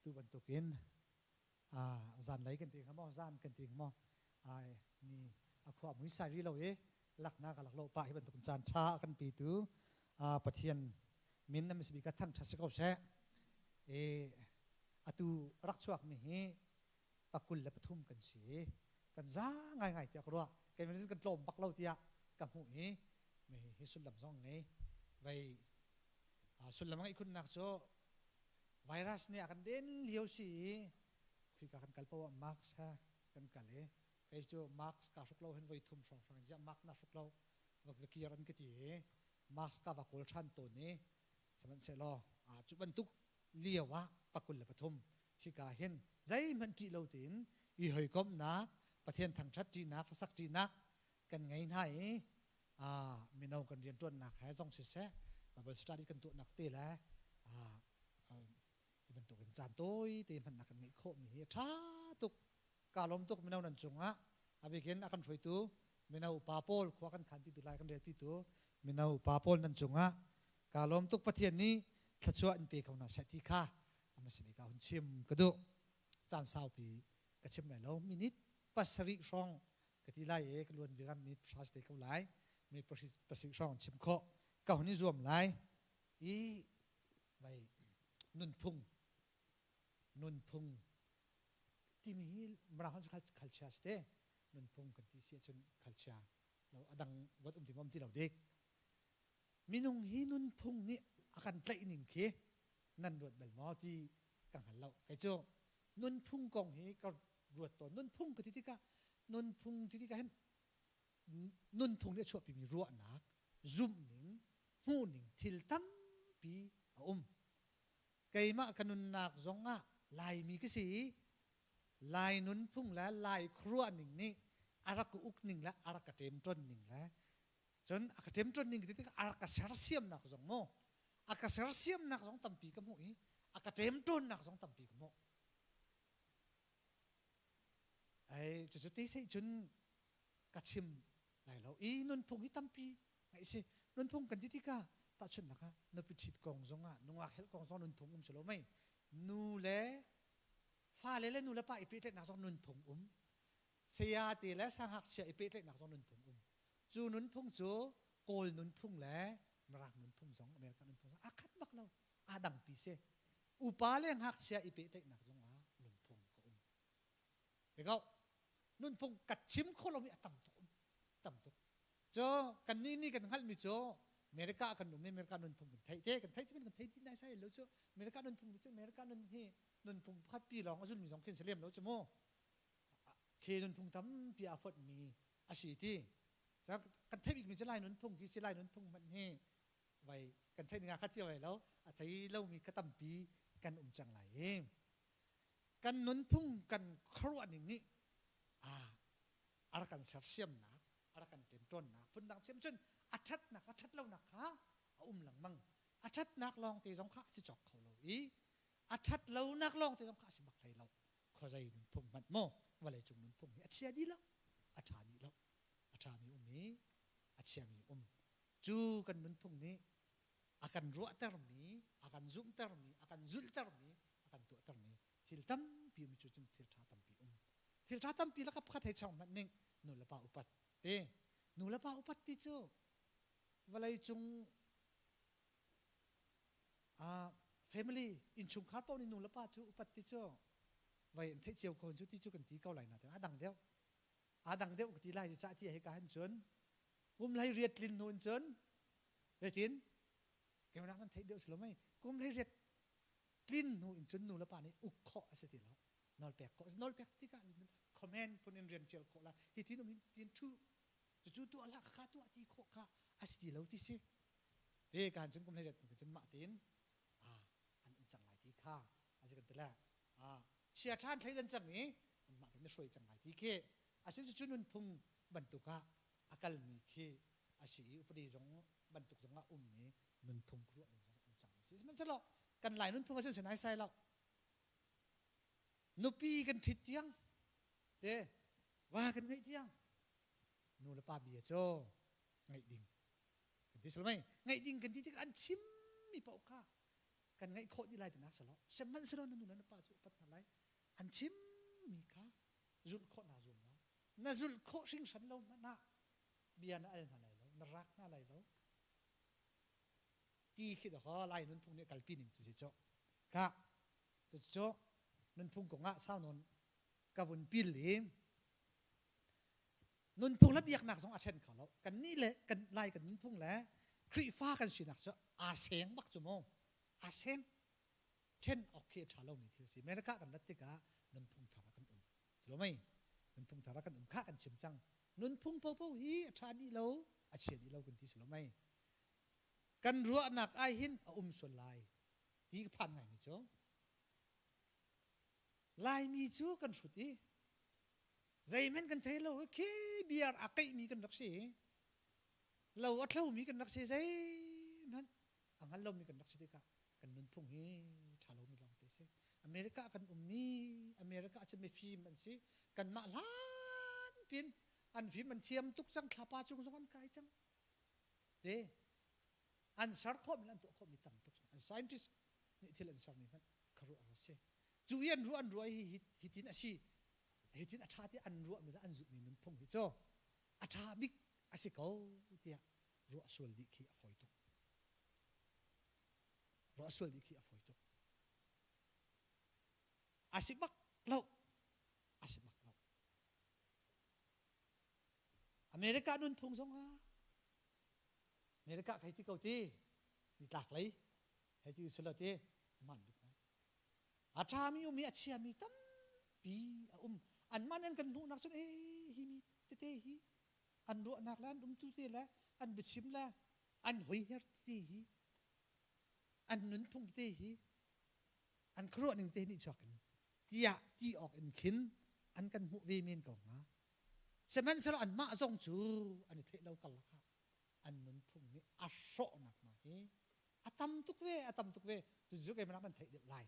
Speaker 8: Atu bantukin zanlei kan ti hnga maw zan kan ti hnga maw ni a khua mui sai ri lo i laknak a lak lo pah hi bantukin caan ṭha a kan petu Pathian min na misbi ka thangṭhat si ko seh. I atu rak chuak mi hi pakul le pathum kan si i kan za ngaingai tiah ka ruah. Keimah nih kan tlawm bak lo tiah ka hmuh i hi sullam zong ngei. Vei sullam ngeih khunnak cu virus nih a kan den lio si i khika kan kal poah mask he kan kal i kei cu mask kaa hruk lo hin voi thum hrawnghrang ziah mask na hruk lo va kir an ka ti i mask ka va kawl ṭhan tawn i sihmanhsehlaw cu bantuk lio ah pakul le pathum hika hin zeihmanh ṭih lo tein i hawikomhnak Pathian thangṭhat ṭihnak hlasak ṭihnak kan ngei hna i mino kan rianṭuannak he zong siseh Bible study kan tuahnak te le hi bantukin caan tawi te hmannak kan ngeih khawhmi hi a ṭha tuk. Kaa lawm tuk mino nan cungah. A bikin a kan hruaitu mino upa pawl khua kan khanpitu lai kan relpitu mino upa pawl nan cungah kaa lawm tuk. Pathian nih thluachuah in pe ko hna seh ti kha a hmasa bik ah hun chim ka duh. Caan saupi ka chim lai lo. Minute pasarih hrawng ka ti lai i ka luan bik ah minute pahra si te ko lai. Minute pasarih hrawng chim khawh ka hun i zuam lai. I vai nunphung nunphung timi hi Mirang cu culture si te nunphung kan ti si ahcun culture lo adang wat um ti um ti lo dik minung hi nunphung nih a kan tlaih ning khi nan ruat bal maw ti ka hngal lo kei cu nunphung kong hi ka ruat tawn nunphung ka ti tikah nunphung ti tikah hin nunphung nih a chuahpimi ruahnak zumhning hmuhning thil tampi a um. Keimah ka nunnak zongah Laimi ka si i Lai nunphung le Lai khuaruahning nih a rak ka ukning le a rak ka ṭemṭonning le cun a ka ṭemṭonning ti tikah a rak ka sersiamnak zong mu a ka sersiamnak zong tampi ka hmuh i a ka ṭemṭawnnak zong tampi ka hmuh. Ai cucu te sei cun ka chim lai lo i nunphung hi tampi ngaih si nunphung kan ti tikah tahchunhnak ah nupi ṭhit kong zongah nungak helh kong zong nunphung um si lo mei nu le fale le nu le pa i pehtlaihnak zong nunphung um saya te le sangngakchia i pehtlaihnak zong nunphung um cu nunphung cu kawl nunphung le mirang nunphung zong America nunphung zong aa khat bak lo aa dangpi si upa le ngakchia i pehtlaihnak zong ah nunphung ka um Tikau nunphung ka chim kho lomi a tam tuk um tam tuk. Cu kan nih nih kan hngalhmi cu America kan um i America nunphung kan theih te kan theih kan thei ti nai sai lo cu America nunphung cu America nun hi nunphung pakhat pi lawng a zulmi zong khin si lem lo cu mu khi nunphung tampi a fonhmi a si ti kan theih bikmi cu Lai nunphung khi si Lai nunphung hmanh hi vai kan theih ning ah kha cio lai lo a thei lomi ka tampi kan um cang lai i kan nunphung kan khuaruah ning nih a rak kan sersiamnak a rak kan ṭemṭawnnak phundang chim cun a ṭhatnak a ṭhat lonak kha a um lengmang a ṭhatnak lawng te zong kha a si cawk kho lo i a ṭhat lonak lawng te zong kha a si bak hlei lo khuazei nunphung hmanh maw vawleicung nunphung hi a chia dih lo a ṭha dih lo a ṭhami um i a chiami um cu kan nunphung nih a kan ruahtermi, a kan zumhtermi, a kan zulhtermi, a kan tuahtermi thil tampi um cu cun thil ṭha tampi um. Thil ṭha tampi lakah pakhat hei chang hmanh ning nu le pa upat ti. Nu le pa upat ti cu vawlei cung uh, family innchungkhar paoh nih nu le pa cu upat ti cu vai an theih cio ko cu ti cu kan ti ko lai na a dang deuh a dang deuh ka ti lai ca ti hei ka han cun kum hlei riat tlin hnu in cun Zeitin? Keimah nan theih deuh si lo mei? Kum 18 tlin hnu in cun nu le pa nih uk khawh a si ti lo. Nawl pek khawh. Nawl pek tikah comment phun in rian fial khawh la. Hi tin um tin thu. Cucu tuah la kha tuah ti khawh kha a si ti lo ti si. Te kan cun kum 18 hnu cun mah tin ah an um cang lai ti kha a si kan ti le ah chia ṭhan thleidan cang i anmah tein na hruai cang lai ti khi a si cu nunphung bantuk ah a kalmi khi a si i upadi zong bantuk zong ah ummi nunphung ruah ning zong um cang si sihmanhsehlaw kan lai nunphung a si nai sai lo nupi kan ṭhit tiang te va kan ngeih tiang nu le pa bia cu ngaih ding kan ti salmai ngaih ding kan ti tik an chimmi paoh kha. Kan ngaih khawh dih lai tinak si lo. Sihmanhsehlaw na nu le na pa cu upat hna lai. An chimmi kha zulh khawh naa zuam lai. Na zulh khawh hringhran lo hmanh ah bia na al hna lai lo, na rak hna lai lo. Ti khi dakaw Lai nunphung nih kalpi ning cu si cu. Ka cucu nunphung kong ah sau nawn ka vun pil i nunphung le biaknak zong a ṭhen kho lo. Kannih le kan Lai kan nunphung le Khrihfa kan sinak cu aa seng bak cu mu. Aa seng. Ṭhen awk khi a ṭha lomi thil si. America kan rat tikah nunphung thar ah kan um. Cu lo mei? Nunphung thar ah kan um kha kan chim cang. Nunphung popo hi a ṭha dih lo, a chia dih lo kan ti si lo mei? Kan ruahnak ai hin a um sual lai ti ka phan ngaimi cu Laimi cu kan hrut i zeihmanh kan thei lo khi biar a keihmi kan rak si lo a thlomi kan rak si zeihmanh a hngal lomi kan rak si tikah kan nunphung hi ṭha lomi lawngte si. America kan ummi America cu mifim an si. Kanmah hlan pin an fim an thiam tuk cang thlapa cung zong an kai cang. Te an ser khawhmi an tuah khawhmi tam tuk an scientist nih thil an sermi hmanh khuaruah a si. Cu i an ruah an ruah hi hitin a si hitin a ṭha ti an ruahmi le an zumhmi nunphung hi cu a ṭha bik a si ko tiah ruah sual dih khi a fawi tuk. Ruah sual dih khi a fawi tuk. A si bak lo. A si bak lo. America nunphung zong ah America hei ti ko ti nitlak lei hei ti silo ti man bik lai. A ṭhami um i a chiami tampi a um. Anmah nih an kan hmuhnak cun ee hi mi tete hi an ruahnak le an umtu te le an biachim le an hoiher te hi an nunphung te hi an khuaruah ning te nih chuak in tiah ti awk in khin an kan hmuh ve men ko hnga sihmanhsehlaw anmah zong cu an i theih lo karlak ah an nunphung nih a hrawhnak hna hi a tam tuk ve a tam tuk ve cucu keimah man theih deuh lai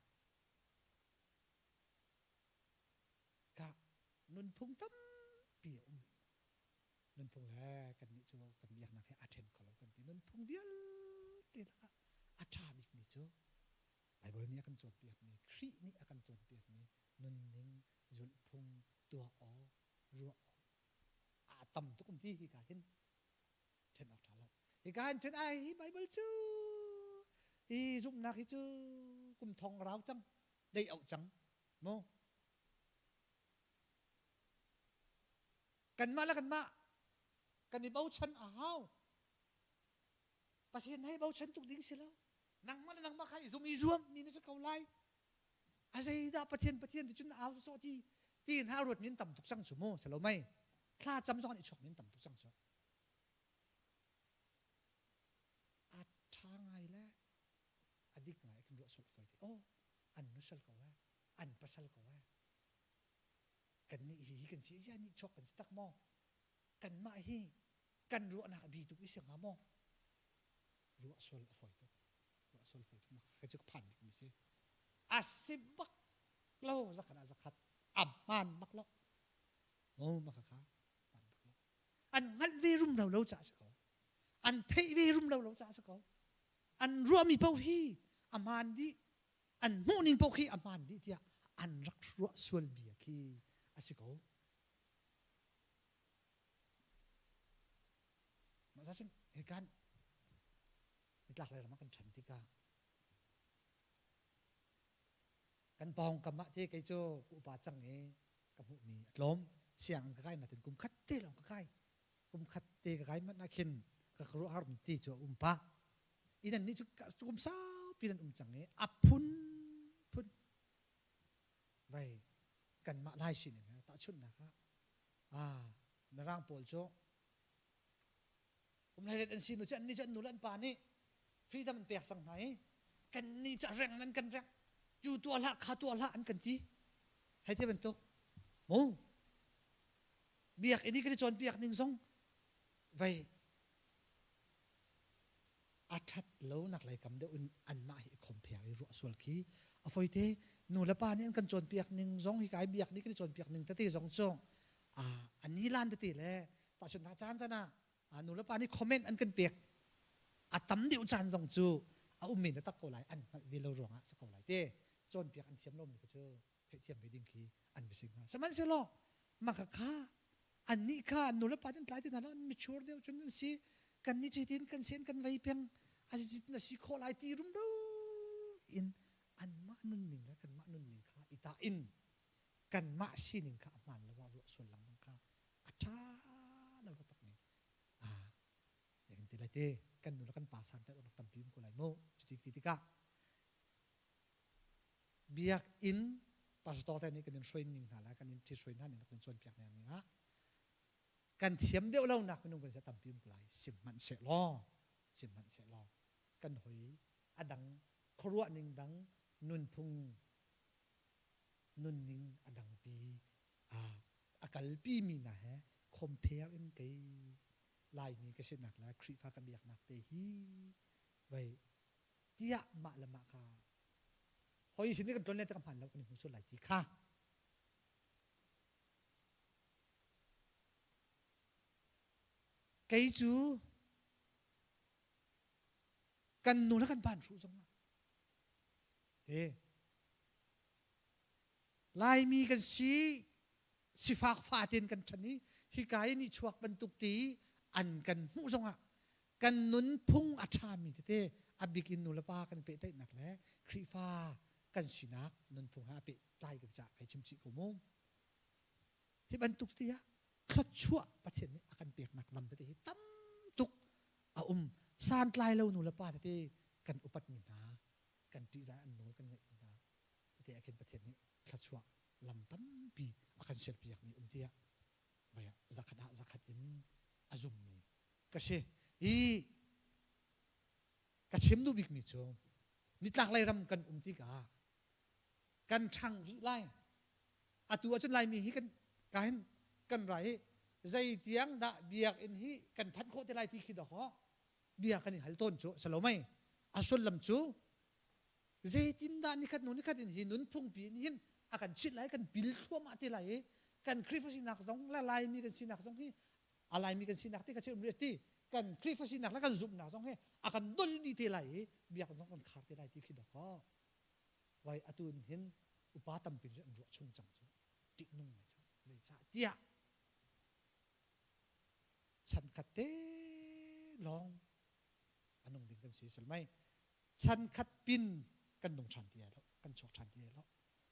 Speaker 8: ka nunphung tampi a um nunphung le kannih cu kan biaknak he aa ṭhen kho lo kan ti nunphung vialte lakah a ṭha bikmi cu Baibal nih a kan cawnpiakmi Khrih nih a kan cawnpiakmi nunning zulhphung tuah awk ruah awk a tam tuk um ti hika hin ṭhen awk ṭha lo hika hin cun ai hi Baibal cu hi zumhnak hi cu kum thong rau cang dei auh cang mu Kanmah le kanmah kan i bochan a hau. Pathian hei bochan tuk ding si lo. Nangmah le nangmah kha i zum i zuam mi na si ko lai. A zeidah Pathian Pathian ti cun au sawh ti ti hna ruat min tam tuk cang cu mu si lo mei. Thla cam zong an i chuak min tam tuk cang cu. A ṭha ngai le a dik ngai kan ruah sual a fawi te. Oh, an nusal ko eh, an pasal ko eh. Kannih hi hi kan si ya nih chuak kan si tak maw? Kanmah hi kan ruahnak a bi tuk i si hnga maw? Ruah sual a fawi tuk. Ruah sual fawi tuk. Mah cu ka phan bik mi si. A si bak lo zakhat ah zakhat. A hmaan bak lo. Oh, mah kha hmaan bak lo. An hngalh ve rum lo lo ca si ko. An theih ve rum lo lo ca si ko. An ruahmi paoh hi a hmaan dih an hmuhning paoh khi a hmaan dih tiah an rak ruah sual bia khi a si ko. Mah cun hi kan nitlak lei ram ah kan ṭhan tikah kan pawngkam ah te kei cu ka upa cang i ka hmuhmi a tlawm siang ka kai natin kum khat te lawng ka kai kum khat te ka kai manh ah khin ka ruahharmi ti cu a um pah i nan nih cu kum saupi nan um cang i a phun phun vai kanmah lai sining he tahchunhnak ah ah mirang pawl cu kum hlei an si nu cu an nih cu an nu le an pa nih freedom an pek cang hna i kan nih cu reng nan kan reng cu tuah hlah kha tuah hlah an kan ti hei ti bantuk mu biakinn i kan i cawnpiak ning zong vei a ṭhat lonak lei kam deuh in anmah hi i compare i ruah sual khi a foite nu le pa nih an kan cawnpiak ning zong hi kai biak nih kan i cawnpiak ning tete zong cu a nilan tete le tahchunhnak caan caan ah nu le pa nih comment an kan pek a tam deuh caan zong cu A ummi na tak ko lai an hngalh ve lo ruangah si ko lai te. Cawnpiak an thiam lomi kha cu theihthiam ve ding khi an va si hnga. Sihmanhsehlaw mah kha annih kha an nulepa an tlai ti hna lo an mature deuh cun an si kan nih cutin kan sen kan vei peng a na si khawh lai ti rumro in anmah nunning le kanmah nunning kha i tah in kanmah sining kha a hmaan lo ah ruah sual lengmang kha a ṭha lo taktak mi ah kan ti lai te kan nu le kan pa san rak tampi um ko lai mu cuti ti tikah biakinn pastor te nih kan in hruai ning hna le kan in ṭhit hruai hna ning kan in cawnpiak hna ning ah kan thiam deuh lo nak minung kan si tampi um ko lai sihmanhsehlaw sihmanhsehlaw kan hoi a dang khuaruah ning dang nunphung nunning a dangpi a kalpi mi hna he compare in kei Laimi ka sinak le Khrihfa ka biaknak te hi vai tiah mah le mah kha hoi sin kan tlon le ka hman lo kan i hmu sual lai ti kha kei cu kan nu le kan ban hruh zong ah he Laimi kan si sifak fatin kan ṭhan i hika i nihchuak bantuk ti an kan hmuh zongah kan nunphung a ṭhami tete a bik in nulepa kan pehtlaihnak le Khrihfa kan sinak nunphung he a pehtlai kan caah kai chim chih ko mu. Hi bantuk ti ah thluachuah Pathian nih a kan peknak lam tete hi tam tuk a um. Santlai lo nulepa tete kan upatmi hna, kan ṭihzah an nawl kan ngaihmi hna tete ah khin Pathian nih thluachuah lam tampi a kan serpiakmi um tiah vai ah zakhat ah zakhat in a zummi ka si. Hi ka chim duh bikmi cu nitlaklei ram kan um tikah kan ṭhang rih lai. Atu ahcun Laimi hi kan ka hin kan rai hi zeitiang dah biakinn hi kan phanh khawh te lai ti khi dawkaw bia kan i hal tawn cu si lo mei. A sullam cu zeitindah nikhat hnu nikhat in hi nunphungpi in hin a kan chit lai kan pil thluahmah te lai i kan Khrihfa sinak zong le Laimi kan sinak zong hi a Laimi kan sinak ti ka chim rih ti kan Khrihfa sinak le kan zumhnak zong hi a kan dol dih te lai i biakinn zong kan khar te lai ti khi dawkaw wai atu in hin upa tampi an ruah chung cang cu ṭihnung ngai cu zeicah tiah chan khat te lawng a nung ding kan si salmai chan khat pin kan nung ṭhan ti lai lo kan chuak ṭhan ti lai lo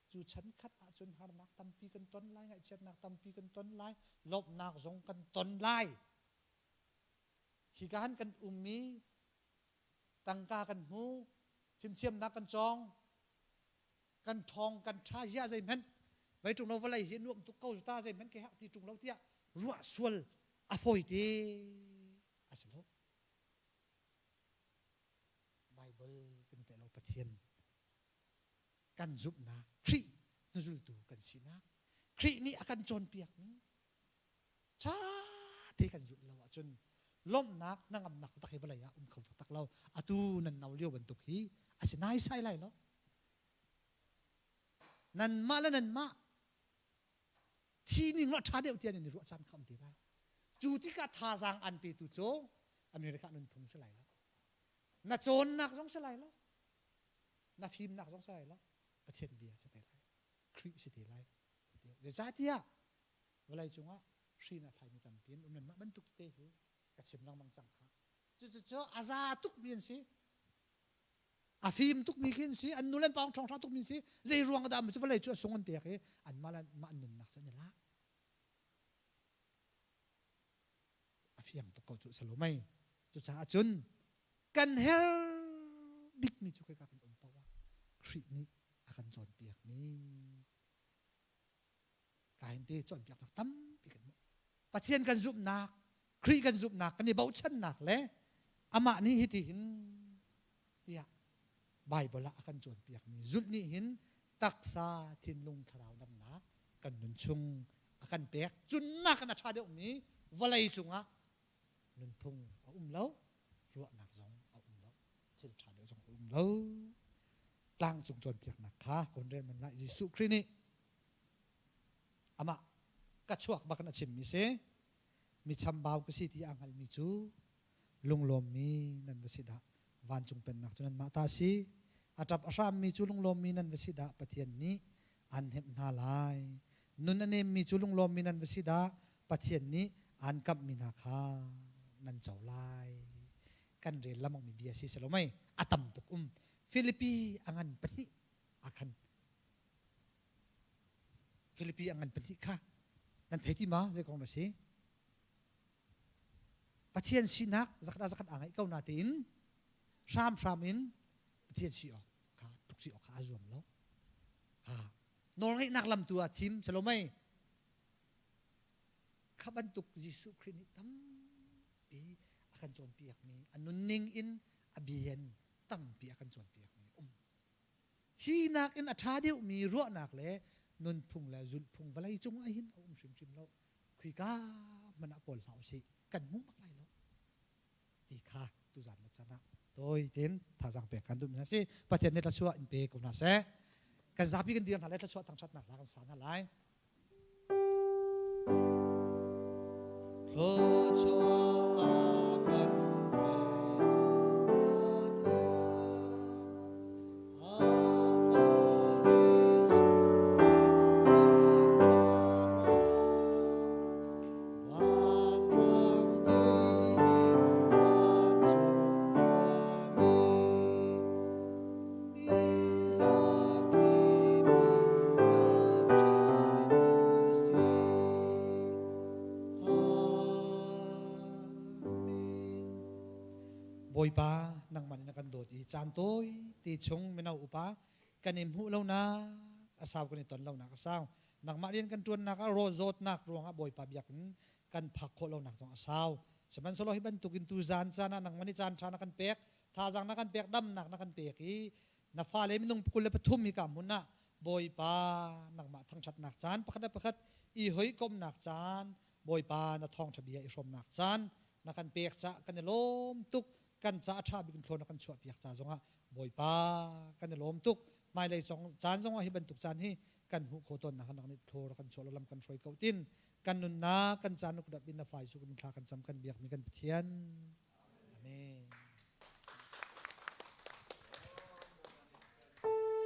Speaker 8: cu chan khat ahcun harnak tampi kan ton lai ngaihchiatnak tampi kan ton lai lawmhnak zong kan ton lai hika han kan ummi tangka kan hmu fimthiamnak kan cawng kan ṭhawng kan ṭha zia zeihmanh vei ṭung lo vawlei hi nuam tuk ko ta zeihmanh ke hak ti ṭung lo tiah ruah sual a fawi te a si lo Bible kan pe lo Pathian kan zumhnak Khrih hnuzultu kan sinak Khrih nih a kan cawnpiakmi ṭha te kan zulh lo ahcun lawmhnak hnangamnak tak hi vawlei ah um kho taktak lo atu nan no lio bantuk hi a si naisai lai lo nanmah le nanmah thi ning lo ṭha deuh tiah nan i ruah caan kha um te lai cu tikah thazaang an petu cu America nunphung si lai lo na cawnnak zong si lai lo na fimnak zong si lai lo Pathian bia si te lai Khrih si te lai zeicahtiah vawlei cungah hri na thlaimi tampi an um nanmah bantuk tete hi ka chim lengmang cang kha cucu a za tukmi an si a fim tukmi khi an si an nu le an pa ṭhawng ṭha tukmi an si zei ruang dah cu vawlei cu a sung an pek i anmah le mah an nunnak cu an i lak a fiang tuk ko cu salomei cucaah cun kan her bikmi cu khika kan um paoh ah Khrih nih a kan cawnpiakmi kain te cawnpiaknak tampi kan hmuh Pathian kan zumhnak Khrih kan zumhnak kan i bochannak le amah nih hiti hin tiah Bible ah a kan cawnpiakmi zulh nih hin taksa thinlung thlarau damnak kan nun chung a kan pek cunnak in a ṭha deuhmi vawlei cungah nunphung a um lo ruahnak zong a um lo thil ṭha deuh zong a um lo tlangcung cawnpiaknak kha kawn rel man lai Jesuh Khrih nih amah ka chuak bak in a chimmi si mi chambau ka si ti a hngalmi cu lunglawmmi nan va si dah. Vancung pennak cu nanmah ta a si. A ṭap a hrammi cu lunglawmmi nan va si dah Pathian nih aan hnemh hna lai. Nun a nemmi cu lunglawmmi nan va si dah Pathian nih aan kamhmi hna kha nan co lai. Kan rel lamangmi bia si selo mei a tam tuk um. Filipi a ngan pahnih ah khan Filipi a ngan pahnih kha nan thei ti ma zei kong na si? Pathian sinak zakhat ah zakhat aa ngeih ko natein hramhram in Pathian si awk kha tluk si awk kha aa zuam lo. Kha nawlngeihnak lam tu ah thim salomei kha bantuk Jesuh Khrih nih tampi a kan cawnpiakmi a nunning in a bian tampi a kan cawnpiakmi um. Hi nakin a ṭha deuhmi ruahnak le nunphung le zulhphung vawlei cung ah hin a um hrimhrim lo. Khika hmanh ah kawl hlah usih kan hmu bak lai lo ti kha tuzan le can ah tawi tein thazaang pek kan duhmi hna si. Pathian nih thluachuah in pe ko hna seh. Kan zapi kan dir hna lai thluachuah thangṭhatnak hla kan sa hna lai.
Speaker 4: Thluachuah a kan petu Pathian, a Fa Jesuh Vanrang deimi vancung khuami, mi zakip in kan ṭan u sih.
Speaker 8: Bawipa nangmah nih na kan dawt i caan tawi te chung mino upa kan i hmuh lonak a sau kan i ton lonak a sau nangmah rian kan ṭuannak ah raw zawtnak ruangah Bawipa biakinn kan phak khawh lonak zong a sau sihmanhsehlaw hi bantukin tu zan caan ah nangmah nih caan ṭha na kan pek thazaang na kan pek damnak na kan pek i na fale minung 23 hi ka hmun ah Bawipa nangmah thangṭhatnak caan pakhat le pakhat i hoikomhnak caan Bawipa na thawngṭha bia i hrawmnak caan na kan pek ca kan i lawm tuk kan ca a ṭha bik in thlawn na kan chuahpiak ca zongah Bawipa kan i lawm tuk hmailei caan zongah hi bantuk caan hi kan hmuh khawh tawnnak nak nih thlor kan chuah lam kan hruai ko tin kan nunnak kan caan ukdap in na fai su kan thla kan cam kan biakmi kan Pathian amen.